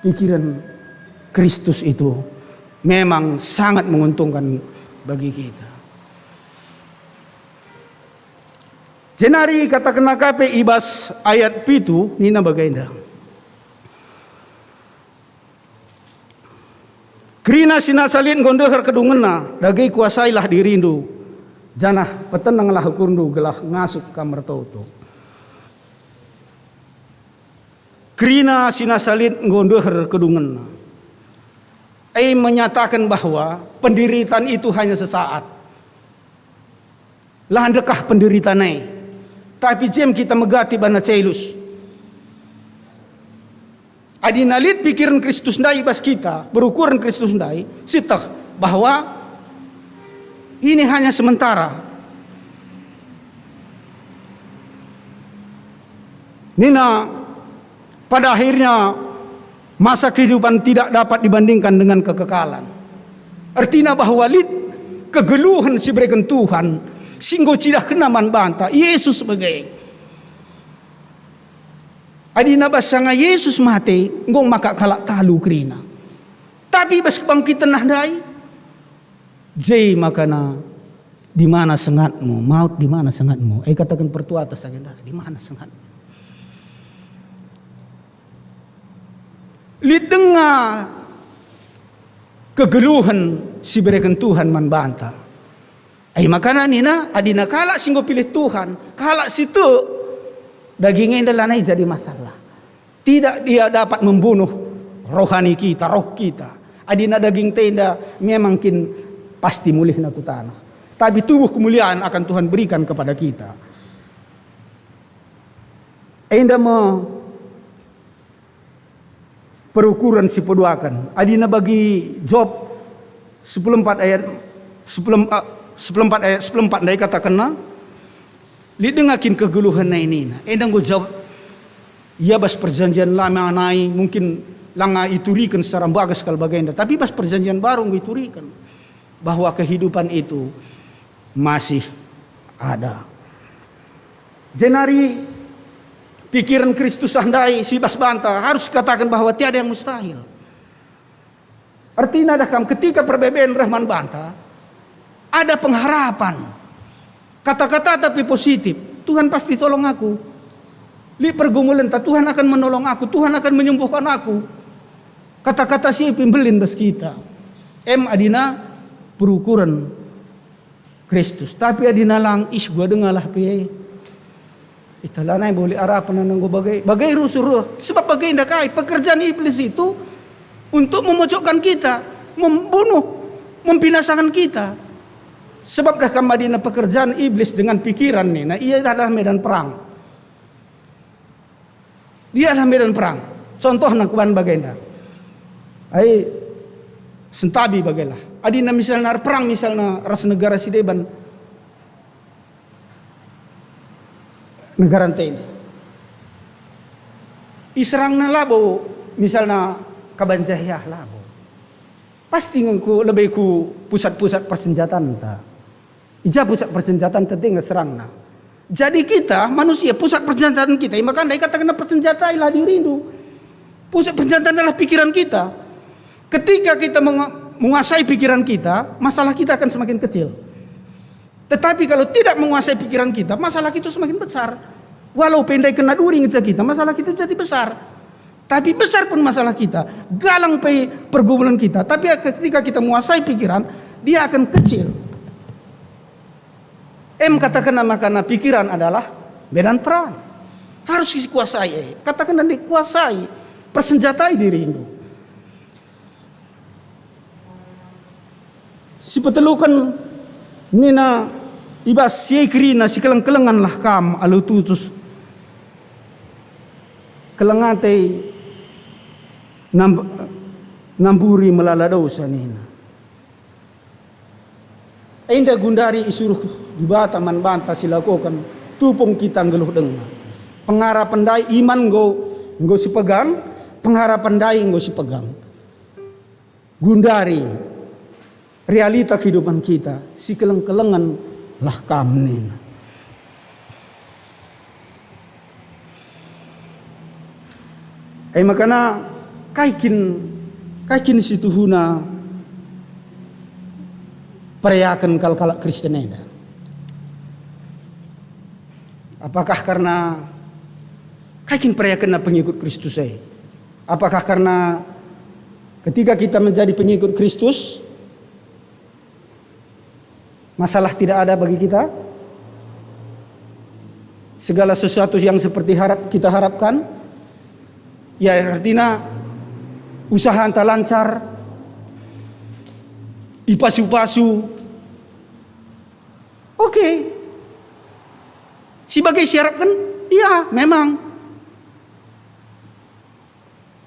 Pikiran Kristus itu memang sangat menguntungkan bagi kita. Jenari katakenna ka pe i bas ayat pitu, nina bagenda. Kerina si nasa lit enggo ndeher kedungenna, dage kuasailah dirindu, janah petenenglah ukurndu gelah ngasup kam ertoto. Kerina si nasa lit enggo ndeher kedungenna. E menyataken bahwa penderitaan itu hanya sesaat. La ndekah penderitaan e, tapi jem kita megati bana celus. Adina lit pikiren Kristus ndai bas kita, berukuren Kristus ndai, sieteh bahwa ini hanya sementara. Nina, pada akhirnya masa kehidupan tidak dapat dibandingkan dengan kekekalan. Ertina bahwa lit kegeluhen si ibereken Tuhan, si enggo cidahkenna man banta, Yesus bage. Adina bas sanga Yesus mate, enggo maka kalak talu kerina. Tapi bas kebangkiten nah ndai, je makana, "Di mana sengatmu, maut, di mana sengatmu?" E, kataken pertua atas agenda, "Di mana sengatmu?" Lit denga kegeluhen si ibereken Tuhan man banta. E, makana nina, adina kalak si enggo pilih Tuhan, kalak si tek, daging enda lanai jadi masalah. Tidak dia dapat membunuh rohani kita, roh kita. Adina daging enda memang kin pasti mulihna ku tanah. Tapi tubuh kemuliaan akan Tuhan berikan kepada kita. Enda me perukuren si peduaken. Adina bagi Job sepuluh empat ayat sepuluh, eh, sepuluh empat ayat sepuluh empat ndai katakenna, "Lit denga kin kegeluhen nai nina?" Enda enggo Job, ia bas perjanjian lama nai mungkin langa ituriken secara mbages kal bagenda, tapi bas perjanjian baru enggo ituriken bahwa kehidupan itu masih ada. Jenari pikiren Kristus ah ndai si bas banta harus kataken bahwa tiada yang mustahil. Ertina dah kam ketika perbeben reh man banta, ada pengharapan. Kata-kata tapi positif, "Tuhan pasti tolong aku." Lit pergumulenta, "Tuhan akan menolong aku, Tuhan akan menyembuhkan aku." Kata-kata si pe mbelin bas kita. Em adina perukuren Kristus. Tapi adina lang, ih, gua dengalah pe. Ita lanai boli arapen nanggo bage, bage rusur. Sebab bage enda kai, pekerjaan iblis itu untuk memojokkan kita, membunuh, membinasakan kita. Sebab dah kam adina pekerjaan iblis dengan pikiran nih, nah, ia adalah medan perang. Dialah medan perang. Contohna kuban bagenda. Ai, sentabi bagelah. Adina misalna erperang misalna ras negara si deban, negara ntende. Iserangna labo misalna kaban Jahiah labo. Pasti nge ku lebe ku pusat-pusat persenjatanta. I ja pusat persenjatanta tenga serangna. Jadi kita manusia pusat persenjataan kita, maka ndai katakenna persenjatailah dirindu. Pusat persenjataan adalah pikiran kita. Ketika kita menge-, menguasai pikiran kita, masalah kita akan semakin kecil. Tetapi kalau tidak menguasai pikiran kita, masalah itu semakin besar. Walau pe ndai kena duri ngenca kita, masalah itu jadi besar. Tapi besar pun masalah kita, galang pe pergumulan kita. Tapi ketika kita menguasai pikiran, dia akan kecil. Em katakenna maka pikiran adalah medan perang. Harus dikuasai, eh. Katakenna dikuasai, persenjatai dirindu. Si peteluken nina, i bas si e kerina sikeleng-kelengenlah kam alu tutus keleng ate namb-, namburi melala dosa nina. Enda gundari isuruh Dibata man banta silakoken tupung kita nggeluh denga. Pengharapen ndai iman enggo, enggo sipegang, pengharapen ndai enggo sipegang. Gundari realita kehidupan kita, sikeleng-kelengen lah kam nina. E makana kai kin, kai kin situhuna perayaken kal kalak Kristen enda? Apakah karena kai kin perayakenna pengikut Kristus e? Apakah karena ketika kita menjadi pengikut Kristus, masalah tidak ada bagi kita? Segala sesuatu yang seperti harap kita harapkan, ya, artinya usaha enta lancar, ipasu-pasu. Oke. Si bage si harapken? Ya, memang.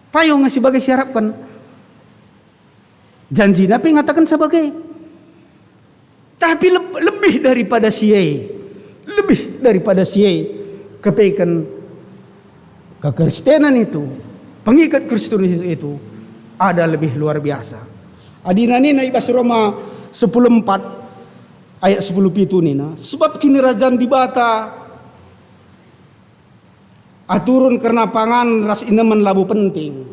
Payo nge si bage si harapken. Janjina pe ngataken si bage. Tapi leb-, lebih daripada si e, lebih daripada si e, kepeken kekristenan itu, pengikut Kristus itu ada lebih luar biasa. Adina nina i bas Roma sepuluh empat ayat sepuluh pitu nina, "Sebab Kinirajan Dibata aturun kerna pangan ras inemen labo penting.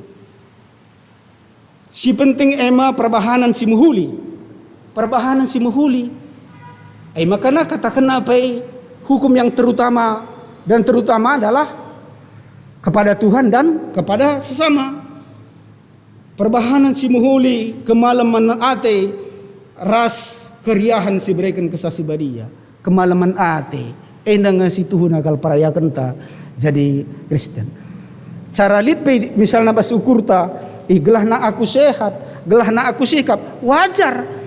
Si penting e me perbahanen si mehuli." Perbahanen si mehuli. E maka katakenna pe hukum yang terutama dan terutama adalah kepada Tuhan dan kepada sesama. Perbahanen si mehuli, kemalemen ate, ras keriahen si bereken Kesah Si Badia. Kemalemen ate, enda nge situhuna kal perayakenta jadi Kristen. Cara lit pe misalna bas ukurta, "Ih, gelahna aku sehat, gelahna aku sikap," wajar.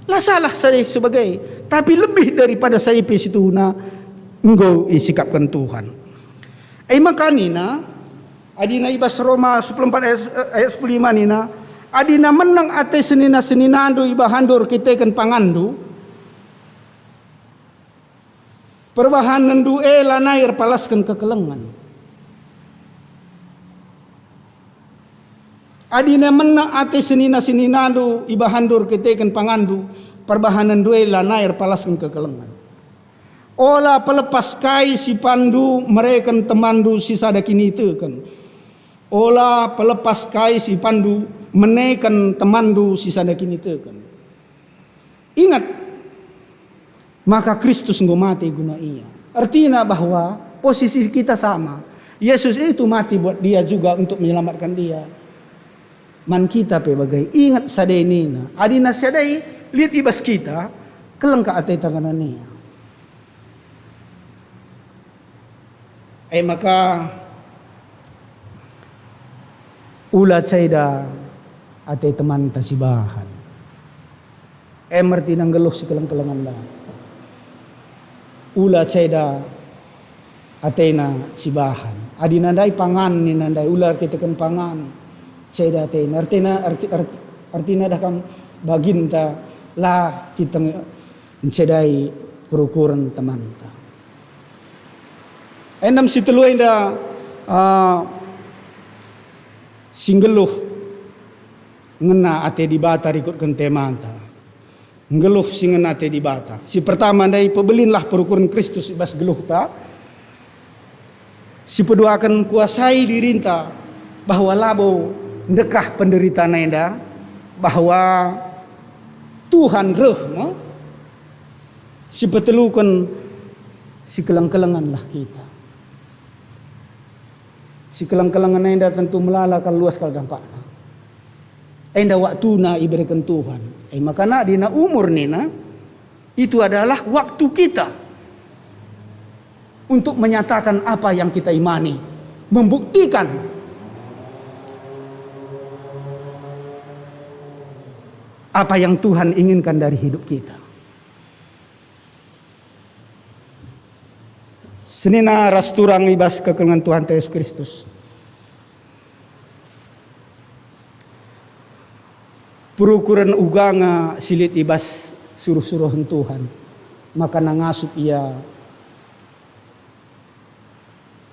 La salah sade si bage, tapi lebih daripada sade pe situhuna enggo isikapken Tuhan. E maka nina, adina i bas Roma sepuluh empat ayat, ayat sepuluh lima nina, "Adina menang ate senina-seninandu ibahanndu erkiteken panganndu, perbahanenndu e lanai erpalasken kekelengen." Adina menang ate senina-seninandu ibahanndu erkiteken panganndu, perbahanenndu e lanai erpalasken kekelengen. Ola pelepas kai si panndu mereken temanndu si sada kiniteken. Ola pelepas kai si panndu meneken temanndu si sada kiniteken. Ingat, maka Kristus enggo mate guna ia. Ertina bahwa posisi kita sama. Yesus itu mati buat dia juga untuk menyelamatkan dia. Man kita pe bage, ingat sade nina. Adina sade lit i bas kita, keleng ka ateta ngena nia. E maka, ula ceda ate temanta si bahan. E me ertina nggeluh sikeleng-kelengen ndai. Ula ceda atena si bahan. Adina ndai pangan nina ndai, ula erkiteken pangan. Ceda atena. Ertina, erti-, ert-, ertina dah kam baginta la kita nge-, ncedai perukuren temanta. Enda me si telu enda, ah, si nggeluh ngena ate Dibata rikutken temanta. Nggeluh si ngena ate Dibata. Si pertama ndai, pebelinlah perukuren Kristus i bas geluhta. Si peduaken kuasai dirinta bahwa labo ndekah penderitaan enda, bahwa Tuhan reh me, si peteluken, sikeleng-kelengenlah kita. Sikeleng-kelengen enda tentu melala kal, luas kal dampakna. Enda waktuna ibereken Tuhan. E maka nadina umur nina, itu adalah waktu kita untuk menyatakan apa yang kita imani, membuktikan apa yang Tuhan inginkan dari hidup kita. Senina ras turang i bas kekelengen Tuhanta Yesus Kristus. Perukuren uga nge si lit i bas suruh-suruhen Tuhan, maka ngasup ia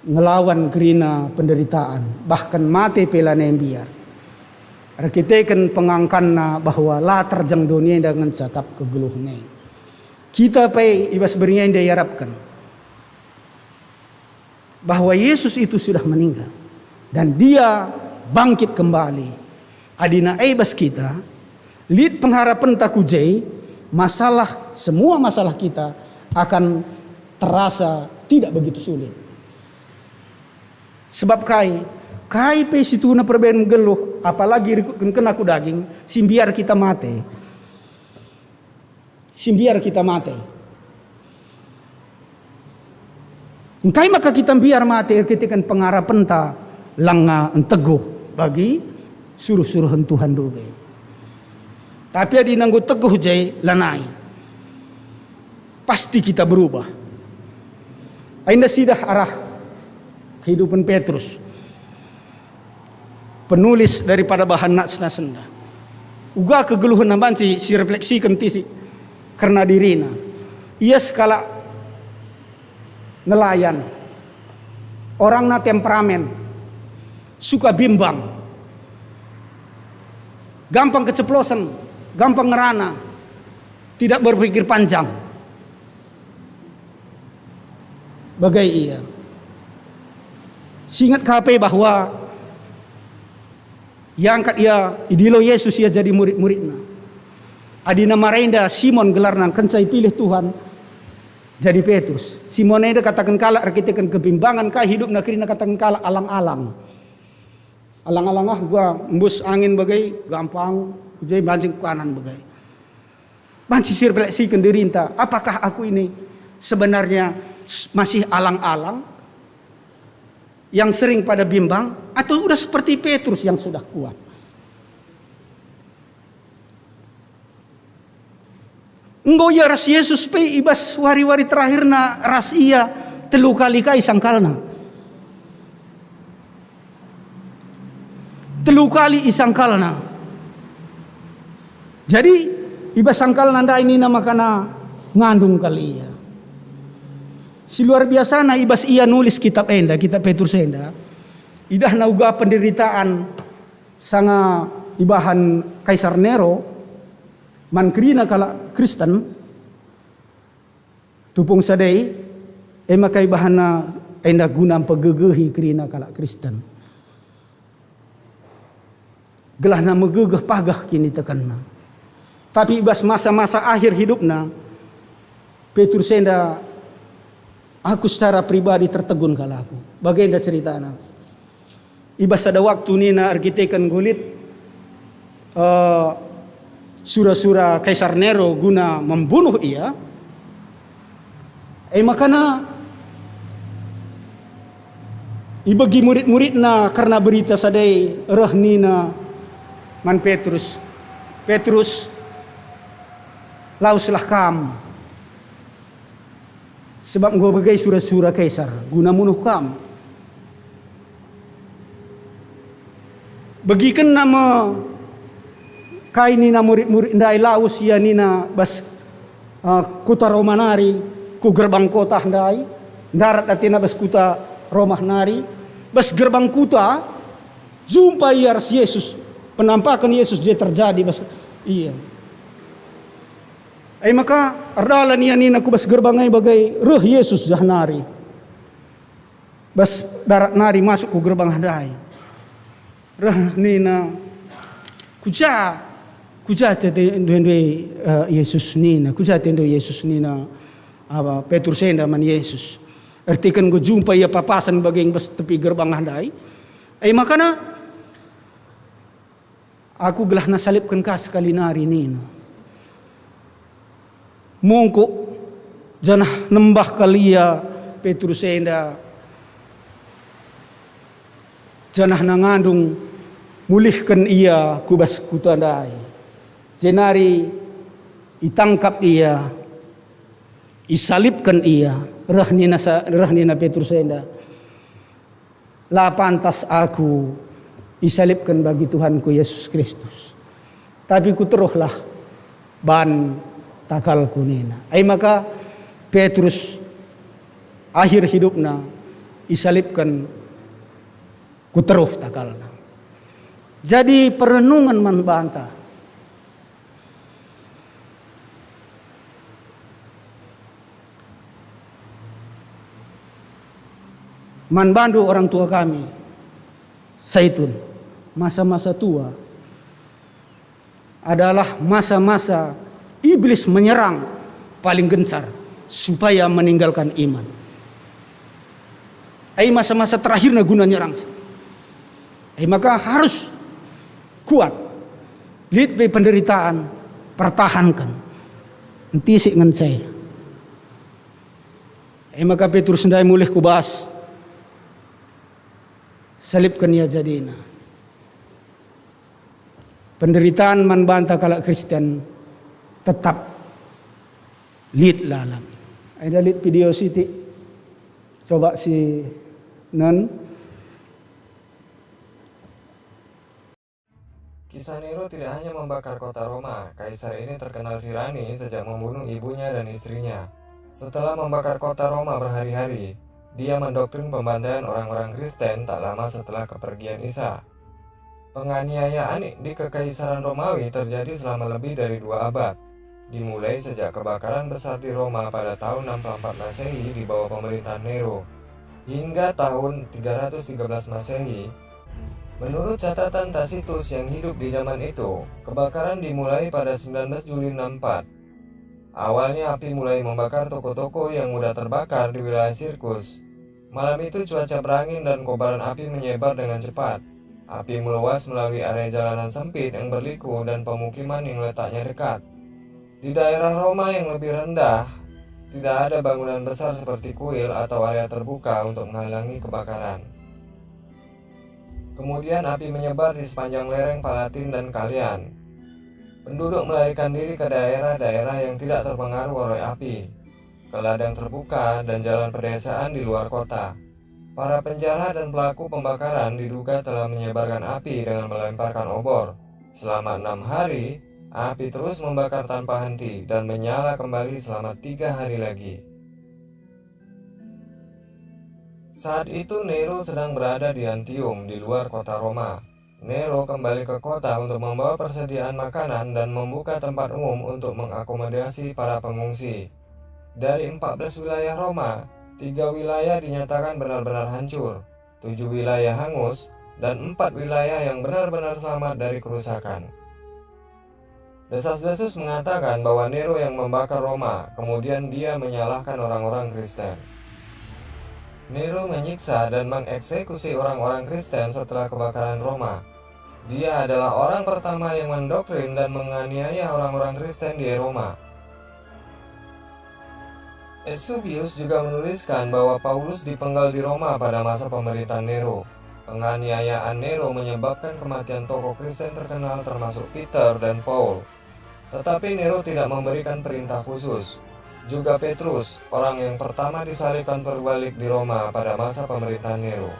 ngelawan kerina penderitaan, bahkan mate pe lanai mbiar. Erkiteken pengangkanna bahwa la terjeng doni enda ngenca kap kegeluhen e. Kita pe i bas berngi enda iarapken bahwa Yesus itu sudah meninggal dan Dia bangkit kembali. Adina e bas kita, lit pengharapenta ku je, masalah, semua masalah kita akan terasa tidak begitu sulit. Sebab kai? Kai pe si tuhuna perbahan nggeluh, apalagi rikutken kena ku daging, si mbiar kita mate. Si mbiar kita mate. Engkai maka kita mbiar mate? Erkiteken pengarapenta langa nteguh bagi suruh-suruhen Tuhan ndube. Tapi adi nanggo teguh je, lanai. Pasti kita berubah. Enda sidah arah kehidupan Petrus, penulis daripada bahan nas-nasenda. Uga kegeluhenna banci sirefleksiken tisik kerna dirina. Ia sekalak nelayan, orangna temperamen, suka bimbang, gampang keceplosen, gampang ngerana, tidak berpikir panjang. Bage ia. Siinget ka pe bahwa iangkat ia, idilo Yesus ia jadi murid-muridna. Adina marenda Simon gelarna, kenca ipilih Tuhan jadi Petrus. Simon enda kataken kalak erkiteken kebimbangan ka hidupna, kerina kataken kalak alang-alang. Alang-alang ah, gua embus angin bage, gampang, je banci ku kanan bage. Banci sirefleksiken dirinta, apakah aku ini sebenarnya s-, masih alang-alang yang sering pada bimbang, atau udah seperti Petrus yang sudah kuat? Enggo ia ras Yesus pe i bas wari-wari terakhirna ras ia telu kali ka isangkalna. Telu kali isangkalna. Jadi, i bas sangkalna ndai nina makana ngandung kal ia. Si luar biasana i bas ia nulis kitab enda, kitab Petrus enda, idahna uga penderitaan sanga ibahan Kaisar Nero man kerina kalak Kristen, tupung sadai, e maka ibahanna enda guna mpegegehi kerina kalak Kristen, gelahna megegeh pageh kinitekenna. Tapi i bas masa-masa akhir hidupna, Petrus enda, aku secara pribadi tertegun kal aku. Bagenda ceritana. I bas sada waktu nina erkiteken nggo lit, eh, sura-sura Kaisar Nero guna membunuh ia, e makana ibegi murid-muridna kerna berita sadai reh nina man Petrus, "Petrus, laweslah kam." Sebab enggo bage sura-sura Kaisar guna munuh kam. Begikenna me kai nina murid-murid ndai, lawes ia nina bas, eh, kuta Roma nari, ku gerbang kota ndai, ndarat atena bas kuta Roma nari, bas gerbang kuta, jumpa ia ras Yesus, penampaken Yesus je terjadi bas ia. E maka erdalan ia nina ku bas gerbang e bage reh Yesus jah nari. Bas darat nari masuk ku gerbang ndai. Reh nina, "Ku ja, Kuja te ndue-ndue, eh, Yesus nina, kuja te ndue Yesus nina, apa, Petrus enda man Yesus. Ertiken enggo jumpa ia papasen bage bas tepi gerbang ndai. E makana, "Aku gelah nasalibken ka sekali nari," nina. Mungkuk, janah nembah kal ia Petrus enda, janah nangandung mulihken ia ku bas kuta ndai. Jenari itangkap ia, isalibken ia, reh nina sa-, reh nina Petrus enda, "La pantas aku isalibken bagi Tuhanku Yesus Kristus, tapi kuteruhlah ban takalku," nina. E maka Petrus akhir hidupna isalibken ku teruh takalna. Jadi perenungen man banta. Man bandu orang tua kami, Saitun, masa-masa tua adalah masa-masa iblis menyerang paling gencar supaya meninggalkan iman. Ai masa-masa terakhirna guna nyerang. Ai maka harus kuat. Lit pe penderitaan, pertahanken. Entisik ngenca. E maka Petrus ndai mulih ku bas, salibken ia jadina. Penderitaan man banta kalak Kristen tetap lit lalap. Enda lit video sitik. Coba si nen. Kisah Nero tidak hanya membakar kota Roma, kaisar ini terkenal tirani sejak membunuh ibunya dan istrinya. Setelah membakar kota Roma berhari-hari, dia mendoktrin pembantaian orang-orang Kristen tak lama setelah kepergian Isa. Penganiayaan di Kekaisaran Romawi terjadi selama lebih dari dua abad, dimulai sejak kebakaran besar di Roma pada tahun enam puluh empat Masehi di bawah pemerintahan Nero, hingga tahun tiga ratus tiga belas Masehi. Menurut catatan Tacitus yang hidup di zaman itu, kebakaran dimulai pada sembilan belas Juli enam empat. Awalnya api mulai membakar toko-toko yang mudah terbakar di wilayah sirkus. Malam itu cuaca berangin dan kobaran api menyebar dengan cepat. Api meluas melalui area jalanan sempit yang berliku dan pemukiman yang letaknya dekat. Di daerah Roma yang lebih rendah, tidak ada bangunan besar seperti kuil atau area terbuka untuk menghalangi kebakaran. Kemudian api menyebar di sepanjang lereng Palatin dan Kalian. Penduduk melarikan diri ke daerah-daerah yang tidak terpengaruh oleh api, ke ladang terbuka dan jalan pedesaan di luar kota. Para penjara dan pelaku pembakaran diduga telah menyebarkan api dengan melemparkan obor. Selama enam hari, api terus membakar tanpa henti dan menyala kembali selama tiga hari lagi. Saat itu Nero sedang berada di Antium, di luar kota Roma. Nero kembali ke kota untuk membawa persediaan makanan dan membuka tempat umum untuk mengakomodasi para pengungsi. Dari empat belas wilayah Roma, tiga wilayah dinyatakan benar-benar hancur, tujuh wilayah hangus, dan empat wilayah yang benar-benar selamat dari kerusakan. Desas-desus mengatakan bahwa Nero yang membakar Roma, kemudian dia menyalahkan orang-orang Kristen. Nero menyiksa dan mengeksekusi orang-orang Kristen setelah kebakaran Roma. Dia adalah orang pertama yang mendoktrin dan menganiaya orang-orang Kristen di Roma. Eusebius juga menuliskan bahwa Paulus dipenggal di Roma pada masa pemerintahan Nero. Penganiayaan Nero menyebabkan kematian tokoh Kristen terkenal, termasuk Peter dan Paul. Tetapi Nero tidak memberikan perintah khusus. Juga Petrus, orang yang pertama disalib dan terbalik di Roma pada masa pemerintahan Nero.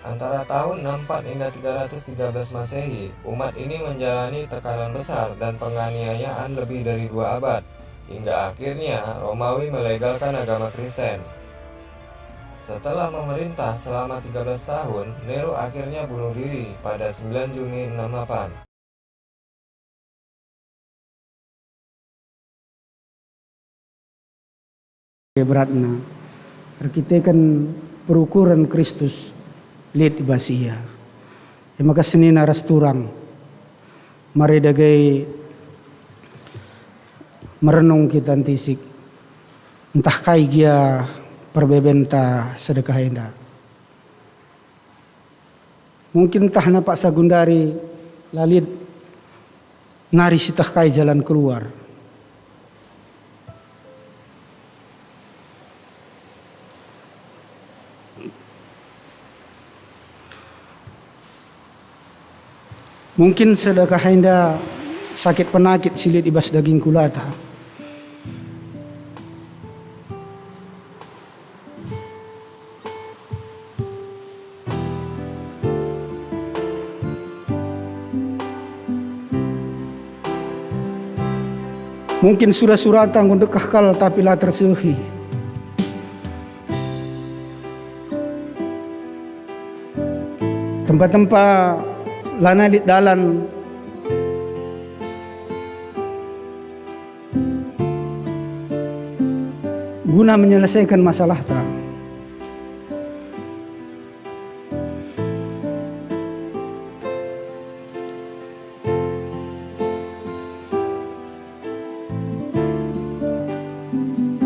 Antara tahun enam empat hingga tiga ratus tiga belas Masehi, umat ini menjalani tekanan besar dan penganiayaan lebih dari dua abad, hingga akhirnya Romawi melegalkan agama Kristen. Setelah memerintah selama tiga belas tahun, Nero akhirnya bunuh diri pada sembilan Juni enam delapan. Beratna, erkiteken perukuren Kristus lit i bas ia. E maka senina ras turang, Mari dage merenung kita ntisik, ntah kai gia perbebenta sedekah enda. Mungkin ntah paksa gundari la lit nari sieteh kai jalan keluar. Mungkin sedekah enda sakit penakit si lit i bas daging kulata. Mungkin sura-surata enggo ndekah kal tapi la tersehi. Tempa-tempa lanai lit dalan. Guna menyelesaikan masalahta.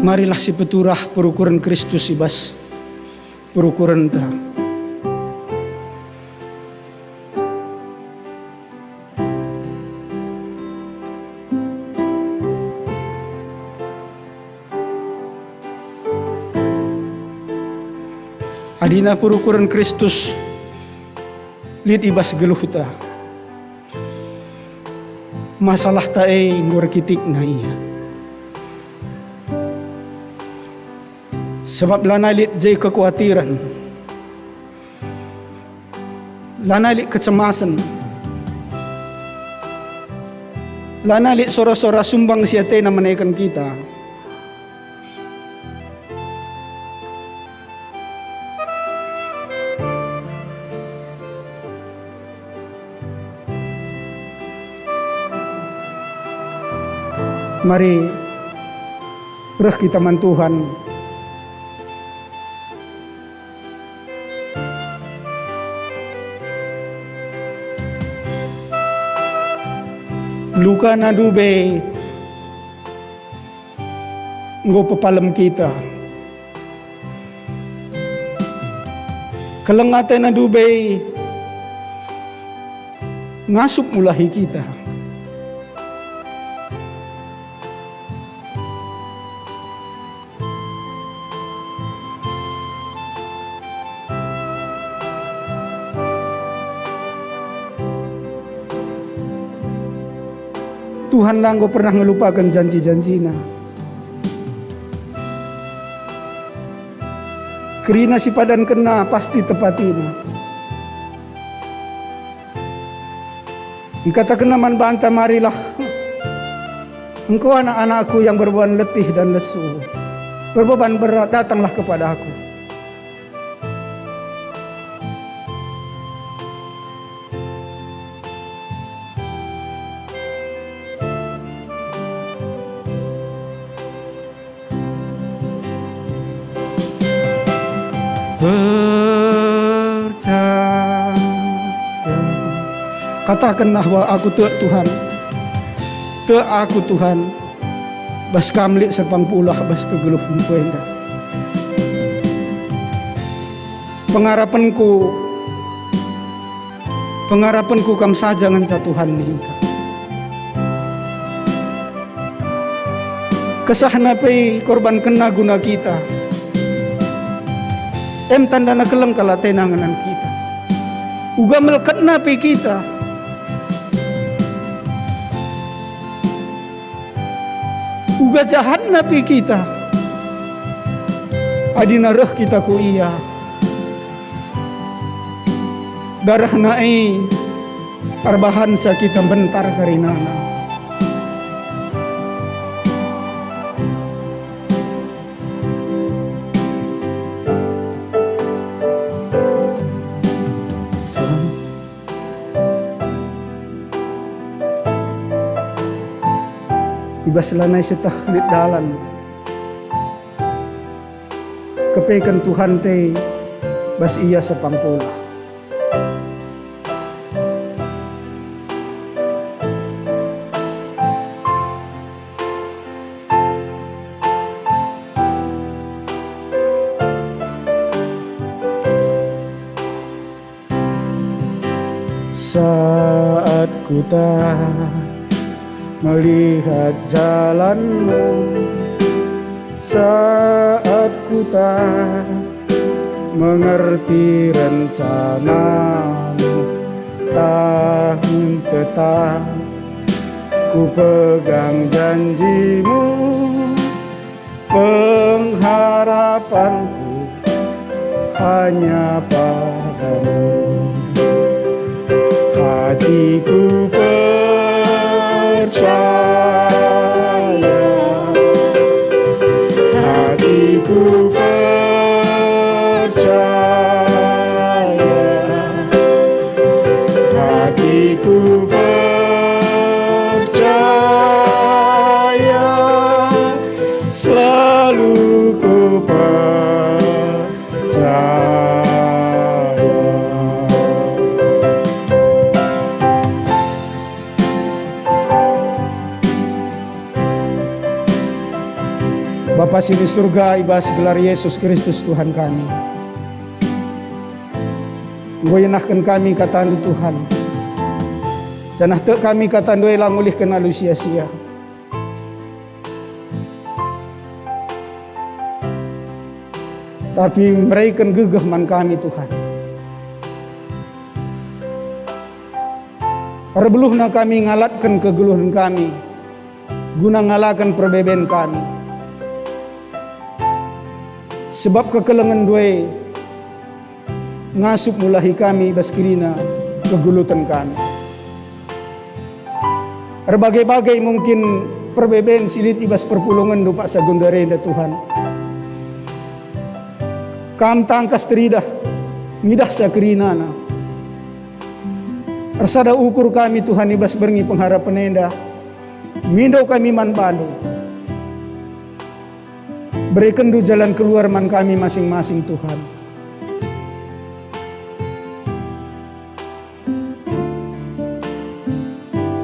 Marilah sipeturah perukuren Kristus i bas perukurenta. Adina perukuren Kristus lit i bas geluhta. Masalahta e enggo erkitikna ia. Sebab lanai lit je kekuatiren, lanai lit kecemasen, lanai lit sora-sora sumbang si atena meneken kita. Mari reh kita man Tuhan. Lukana ndube enggo pepalem kita. Keleng atena ndube ngasup mulahi kita. Tuhan la enggo pernah ngelupaken janji-janjiNa. Kerina si padankenNa pasti tepatiNa. IkatakenNa man banta, "Marilah, engko anak-anakku yang berbeban letih dan lesu, berbeban berat, datanglah kepada Aku." Percaya. Katakenlah bahwa aku tek, Tuhan. Tek aku, Tuhan. Bas Kam lit serpang pulah bas kegeluhku enda. Pengarapenku, pengarapenku Kam saja ngenca, Tuhan, ningka. Kesahna pe ikorbankenNa guna kita. Em tandana keleng kal ateNa ngenen kita. Uga melketna pe kita. Uga jahatna pe kita. Adina reh kita ku Ia, darehNa e erbahansa kita mbentar kerinana. I bas lanai sieteh lit dalan, kepeken Tuhanta bas ia serpang pulah. Saat ku tak melihat jalanmu, saat ku tak mengerti rencanamu, tahin tetap ku pegang janjimu. Pengharapanku hanya padamu. Hatiku percaya, hatiku percaya, hatiku percaya. Selalu ku percaya. Bapa si di surga, i bas gelar Yesus Kristus Tuhan kami, enggo ienahken kami kataNdu, Tuhan, janah tek kami kataNdu e la ngulihken alu sia-sia. Tapi mereken gegeh man kami, Tuhan. Erbeluhna kami ngalatken kegeluhen kami, guna ngalaken perbeben kami. Sebab kekelengenNdu e ngasup mulahi kami i bas kerina kegeluhen kami. Erbage-bage mungkin perbeben si lit i bas perpulungenndu paksa genduari enda, Tuhan. Kam tangkas teridah, ngidahsa kerinana. Ersada ukur kami, Tuhan, i bas berngi pengharapen enda. Mindo kami man bandu. BerekenNdu jalan keluar man kami masing-masing, Tuhan.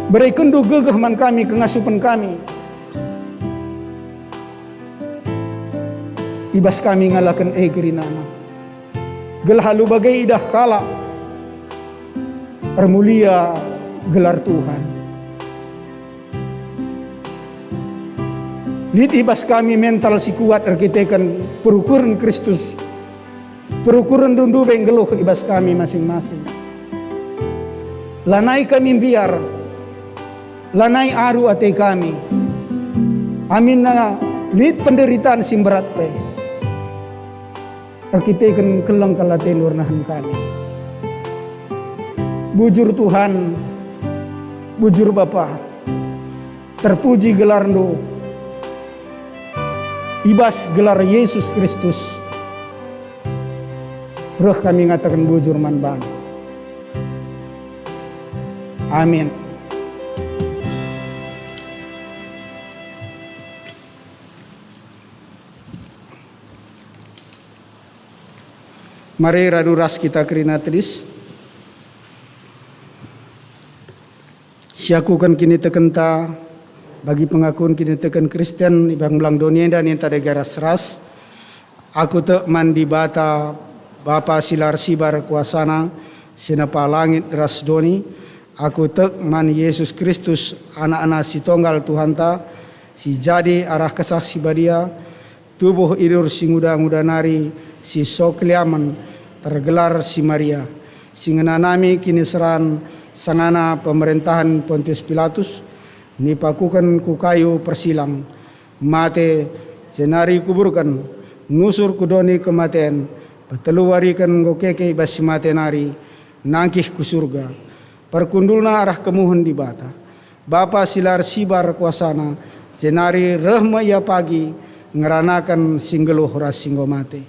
BerekenNdu gegeh man kami, kengasupen kami, i bas kami ngalaken e kerinana, gelah alu bage idah kalak ermulia gelar Tuhan. Lit i bas kami mental si kuat erkiteken perukuren Kristus. Perukuren ndube nggeluh i bas kami masing-masing. Lanai kami mbiar, lanai aru ate kami. Aminna lit penderitaan si mberat pe, erkiteken keleng kal ateNdu ernahan kami. Bujur Tuhan, bujur Bapa, terpuji gelarNdu. I bas gelar Yesus Kristus, reh kami ngataken bujur man bandu. Amin. Mari radu ras kita kerina tedis. Siakuken kinitekenta bagi pengakun kiniteken Kristen i bas belang doni enda ninta dage ras-ras. Aku tek man Dibata, Bapa si la ersibar kuasana, si nepa langit ras doni. Aku tek man Yesus Kristus, AnakNa si Tonggal Tuhanta, si jadi arah Kesah Si Badia, tubuh idur si nguda-nguda nari, si so keliamen, tergelar si Maria, si ngenanami kiniseran sangana pemerentahen Pontius Pilatus, nipakuken ku kayu persilang, mate, jenari kuburken, nusur ku doni kematen, petelu wariken enggo keke i bas si mate nari, nangkih ku Surga. Perkundulna arah kemuhen Dibata, Bapa si la ersibar kuasana, jenari reh me Ia pagi ngeranaken si nggeluh ras si enggo mate.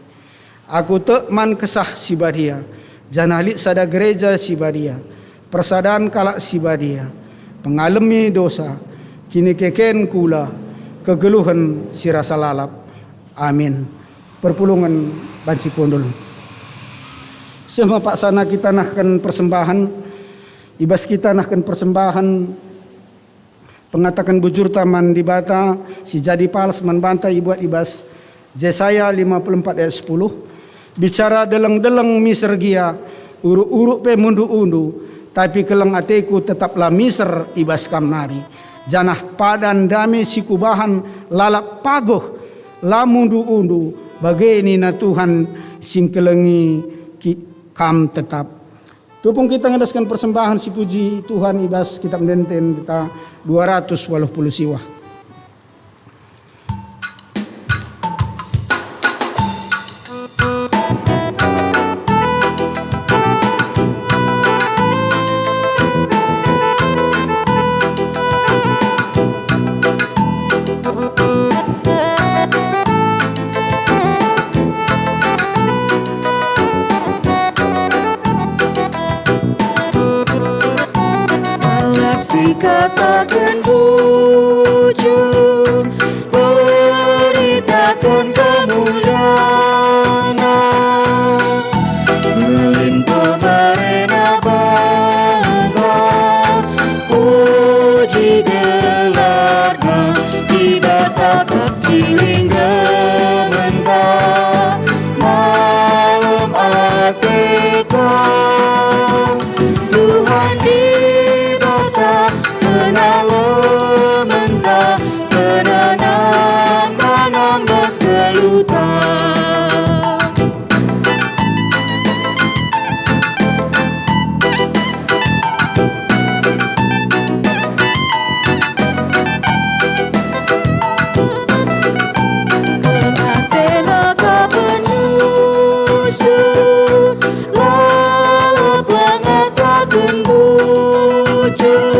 Aku tek man Kesah Si Badia, janah lit sada gereja si badia, persadan kalak si badia, pengalemi dosa, kinikeken kula, kegeluhen si rasa lalap. Amin. Perpulungen banci kundul. Seh me paksana kita nahken persembahen, i bas kita nahken persembahen, pengataken bujurta man Dibata si jadi pals man banta ibuat i bas Jesaya lima puluh empat ayat sepuluh, "Bicara deleng-deleng miser gia, uruk-uruk pe mundu-undu, Tapi keleng ateku tetap la miser i bas Kam nari, janah padan dame si kubahan lalap paguh, la mundu-undu, bage nina Tuhan si ngkelengi ki-, Kam tetap. Tupung kita ngendesken persembahen si puji Tuhan i bas Kitab Ende-enden, dua ratus waluh puluh siwah. Lalap si kataken bujur, beritaken kemulianNa. Melin pemerena banta, puji gelarNa, Dibata kap ciling gementa, malem ateta. Tuhan Dibata, penalementa, penanam-nanam bas geluhta. Kena-kena ka penusu, lalap ngataken bujur.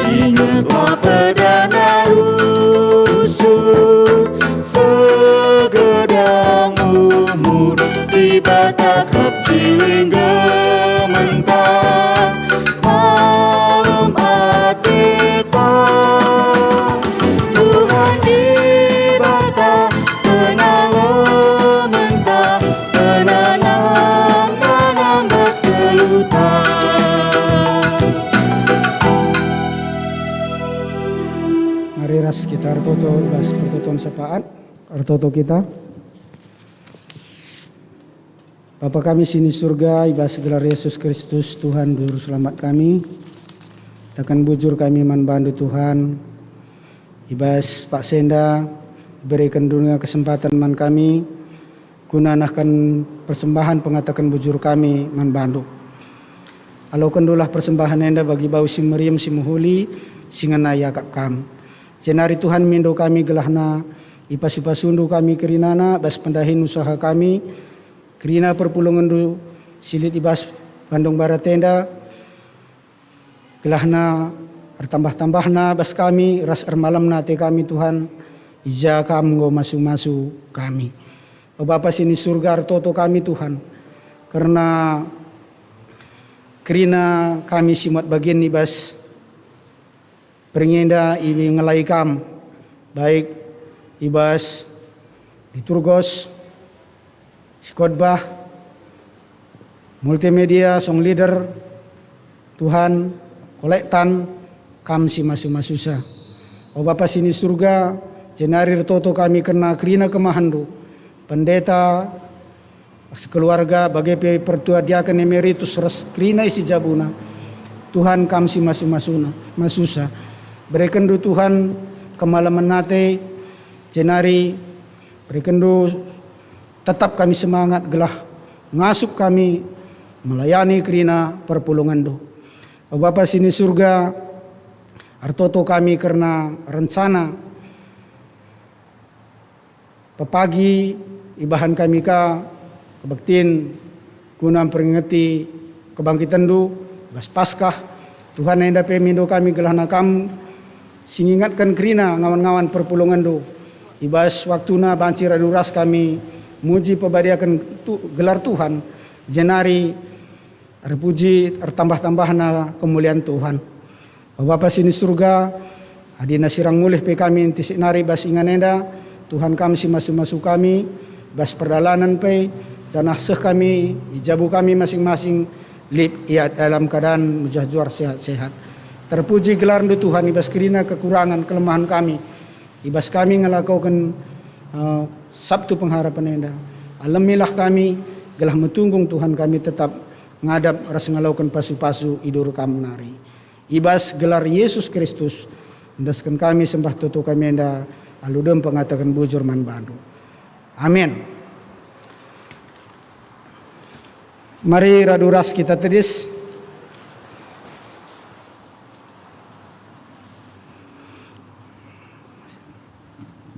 Ingetlah perdana rusuh, segedang umur, Dibata kap ciling gementa, malem ateta. Tuhan Dibata, penalementa, penanam-nanam bas geluhta. Mari ras kita ertoto i bas pertoton syafaat. Ertoto kita. Bapa kami si ni Surga, i bas gelar Yesus Kristus, Tuhan Juru Selamat kami, kataken bujur kami man bandu, Tuhan. I bas paksa enda, ibereken denga kesempatan man kami, guna nehken persembahen pengataken bujur kami man bandu. Alokendulah persembahen enda bagi bau si meriem, si mehuli, si ngena iakap Kam. Jenari Tuhan, mindo kami gelahna ipasu-pasundu kami kerinana bas pendahin usaha kami, kerina perpulungenndu si lit i bas Bandung Barat enda, gelahna ertambah-tambahna bas kami ras ermalemna ate kami, Tuhan, i ja Kam enggo masu-masu kami. O Bapa si ni Surga, ertoto kami, Tuhan, kerna kerina kami si muat bagin i bas berngi enda ngelai Kam, baik i bas liturgos, si khotbah, multimedia, song leader, Tuhan, kolektan, Kam si masu-masusa. O Bapa si ni Surga, jenari ertoto kami kerna kerina kemahenNdu, pendeta, sekeluarga, bage pe pertua diaken emeritus ras kerina isi jabuna. Tuhan, Kam si masu-masuna, masusa. BerekenNdu, Tuhan, kemalemen ate, jenari berekenNdu tetap kami semangat gelah ngasup kami melayani kerina perpulungenNdu. O Bapa si ni Surga, ertoto kami kerna rencana pepagi ibahan kami ka kebaktin guna mperingeti kebangkitenNdu bas Paskah. Tuhan, enda pe mindo kami gelahna Kam si ngingatken kerina ngawan-ngawan perpulungenNdu. I bas waktuna banci radu ras kami muji pebadiaken tu-, gelar Tuhan, jenari erpuji ertambah-tambahna kemulian Tuhan. O Bapa si ni Surga, adina sirang mulih pe kami ntisik nari bas ingan enda, Tuhan, Kam si masu-masu kami, bas perdalanen pe, janah seh kami, i jabu kami masing-masing, lit ia dalam keadaan mejuah-juah sehat-sehat. Terpuji gelarNdu, Tuhan, i bas kerina kekurangan kelemahen kami, i bas kami ngelakoken, eh, Sabtu Pengharapen enda. Alemilah kami, gelah metunggung, Tuhan, kami tetap ngadap ras ngaloken pasu-pasu idur Kam nari. I bas gelar Yesus Kristus, endesken kami sembah toto kami enda, alu dem pengataken bujur man bandu. Amin. Mari radu ras kita tedis.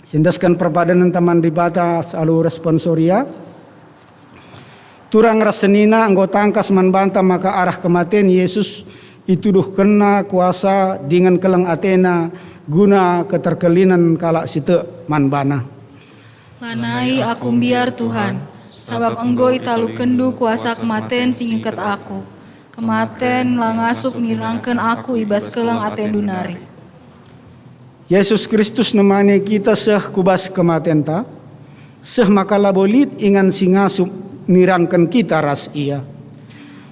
Siendesken perpadanenta man Dibata alu responsoria. Turang ras senina enggo tangkas man banta maka arah kematen Yesus ituduhkenNa kuasa dingen keleng ateNa guna keterkelinen kalak si tek man baNa. Lanai aku mbiar, Tuhan, sabap enggo italukenndu kuasa kematen si ngikut aku. Kematen la ngasup nirangken aku i bas keleng atendu nari. Yesus Kristus nemani kita seh ku bas kematenta, seh maka labo lit ingan si ngasup nirangken kita ras Ia.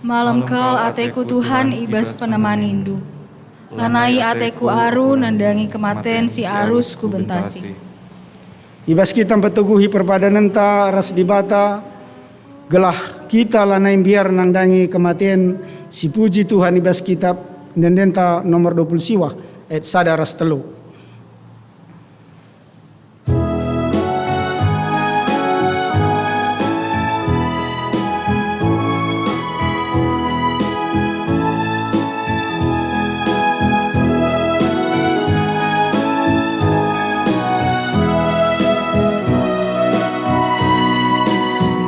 Malem kal ateku, Tuhan, i bas penemanindu. Lanai ateku aru nandangi kematen si arus kubentasi. I bas kita mpeteguhi perpadanenta ras Dibata, gelah kita lanai mbiar nandangi kematen, sipuji Tuhan i bas kitab Ende-endenta nomor dua puluh siwah, ayat sada ras telu.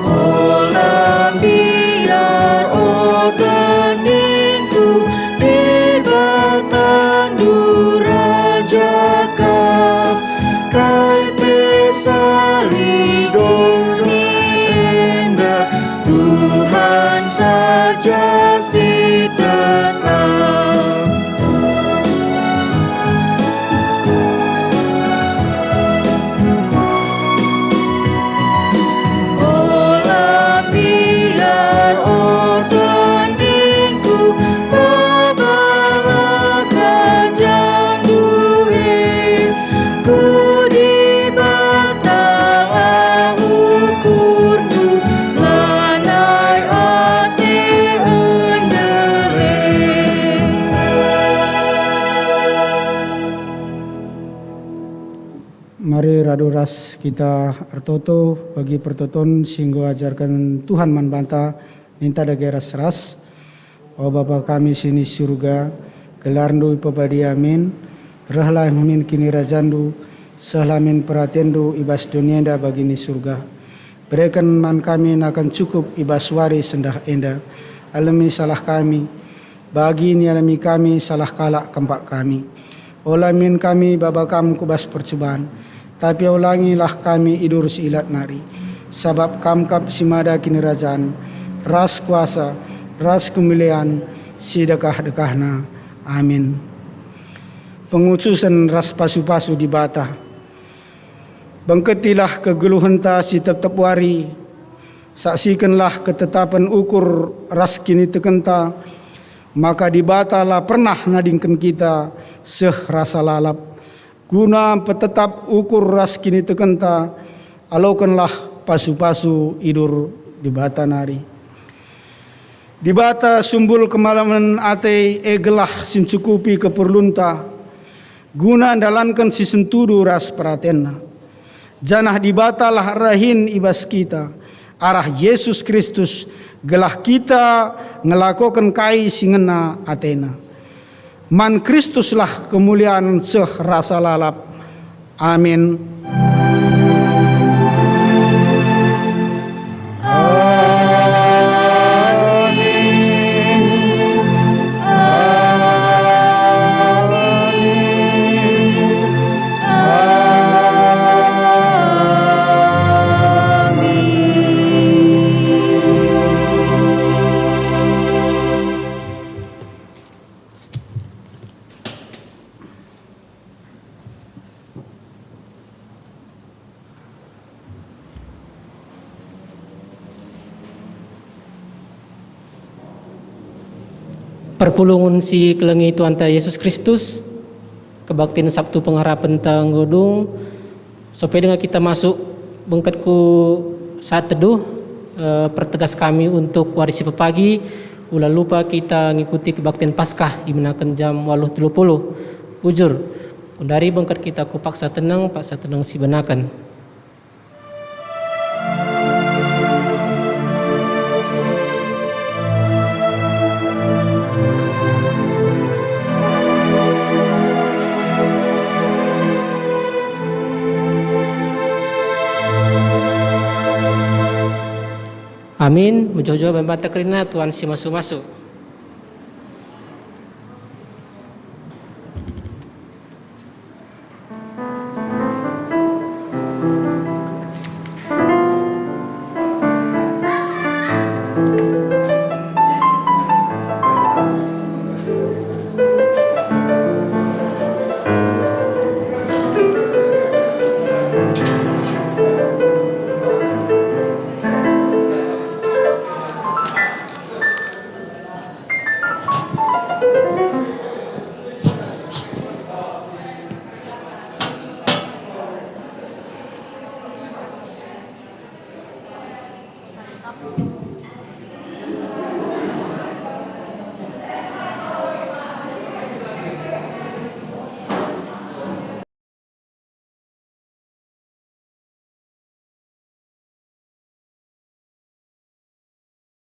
Ola mbiar, o teningku, Dibatandu raja kap, kai pe sali doni enda, Tuhan saja si tetap. Ola mbiar, o teningku, babalah kerajandu e. Ku Dibatalah ukurndu, lanai ate enda e. Mari radu ras kita ertoto bagi pertoton si enggo ajarken Tuhan man banta, ninta dage ras-ras. O Bapa kami si ni Surga, gelarNdu ipebadia min, rehlah min kinirajanNdu, sehlah min peratenNdu i bas doni enda bagi ni Surga. Bereken man kami nakan cukup i bas wari sendah enda. Alemi salah kami, bagi nialemi kami salah kalak kempak kami. Ola min kami baba Kam ku bas percuban, tapi olangilah kami i bas si ilat nari. Sabap Kam kap si mada kinirajan, ras kuasa, ras kemulian, si dekah-dekahna. Amin. Pengususen ras pasu-pasu Dibata. Bengketilah kegeluhenta si tep-tep wari, saksikenlah ketetapen ukur ras kinitekenta, maka Dibata la pernah nadingken kita seh rasa lalap. Guna mpetetap ukur ras kinitekenta, alokenlah pasu-pasu idur Dibata nari. Dibata sumbul kemalemen ate e gelah si ncukupi keperlunta, guna ndalanken si sentudu ras peratenNa. Janah Dibatalah erdahin i bas kita, arah Jesus Kristus, gelah kita ngelakoken kai si ngena ateNa. Man Kristuslah kemulian seh rasa lalap. Amin. Perpulungen si kelengi Tuhanta Yesus Kristus, kebaktin Sabtu pengharapen ta enggo dung, sampai dengan kita masuk bengket ku saat teduh, eh, pertegas kami untuk wari si pepagi, Ula lupa kita ngikuti kebaktin Paskah ibenaken jam waluh telu puluh. Bujur, kundari bengket kita ku paksa teneng, paksa teneng sibenaken. Amin. Mejuah-juah man banta kerina, Tuhan simasu-masu.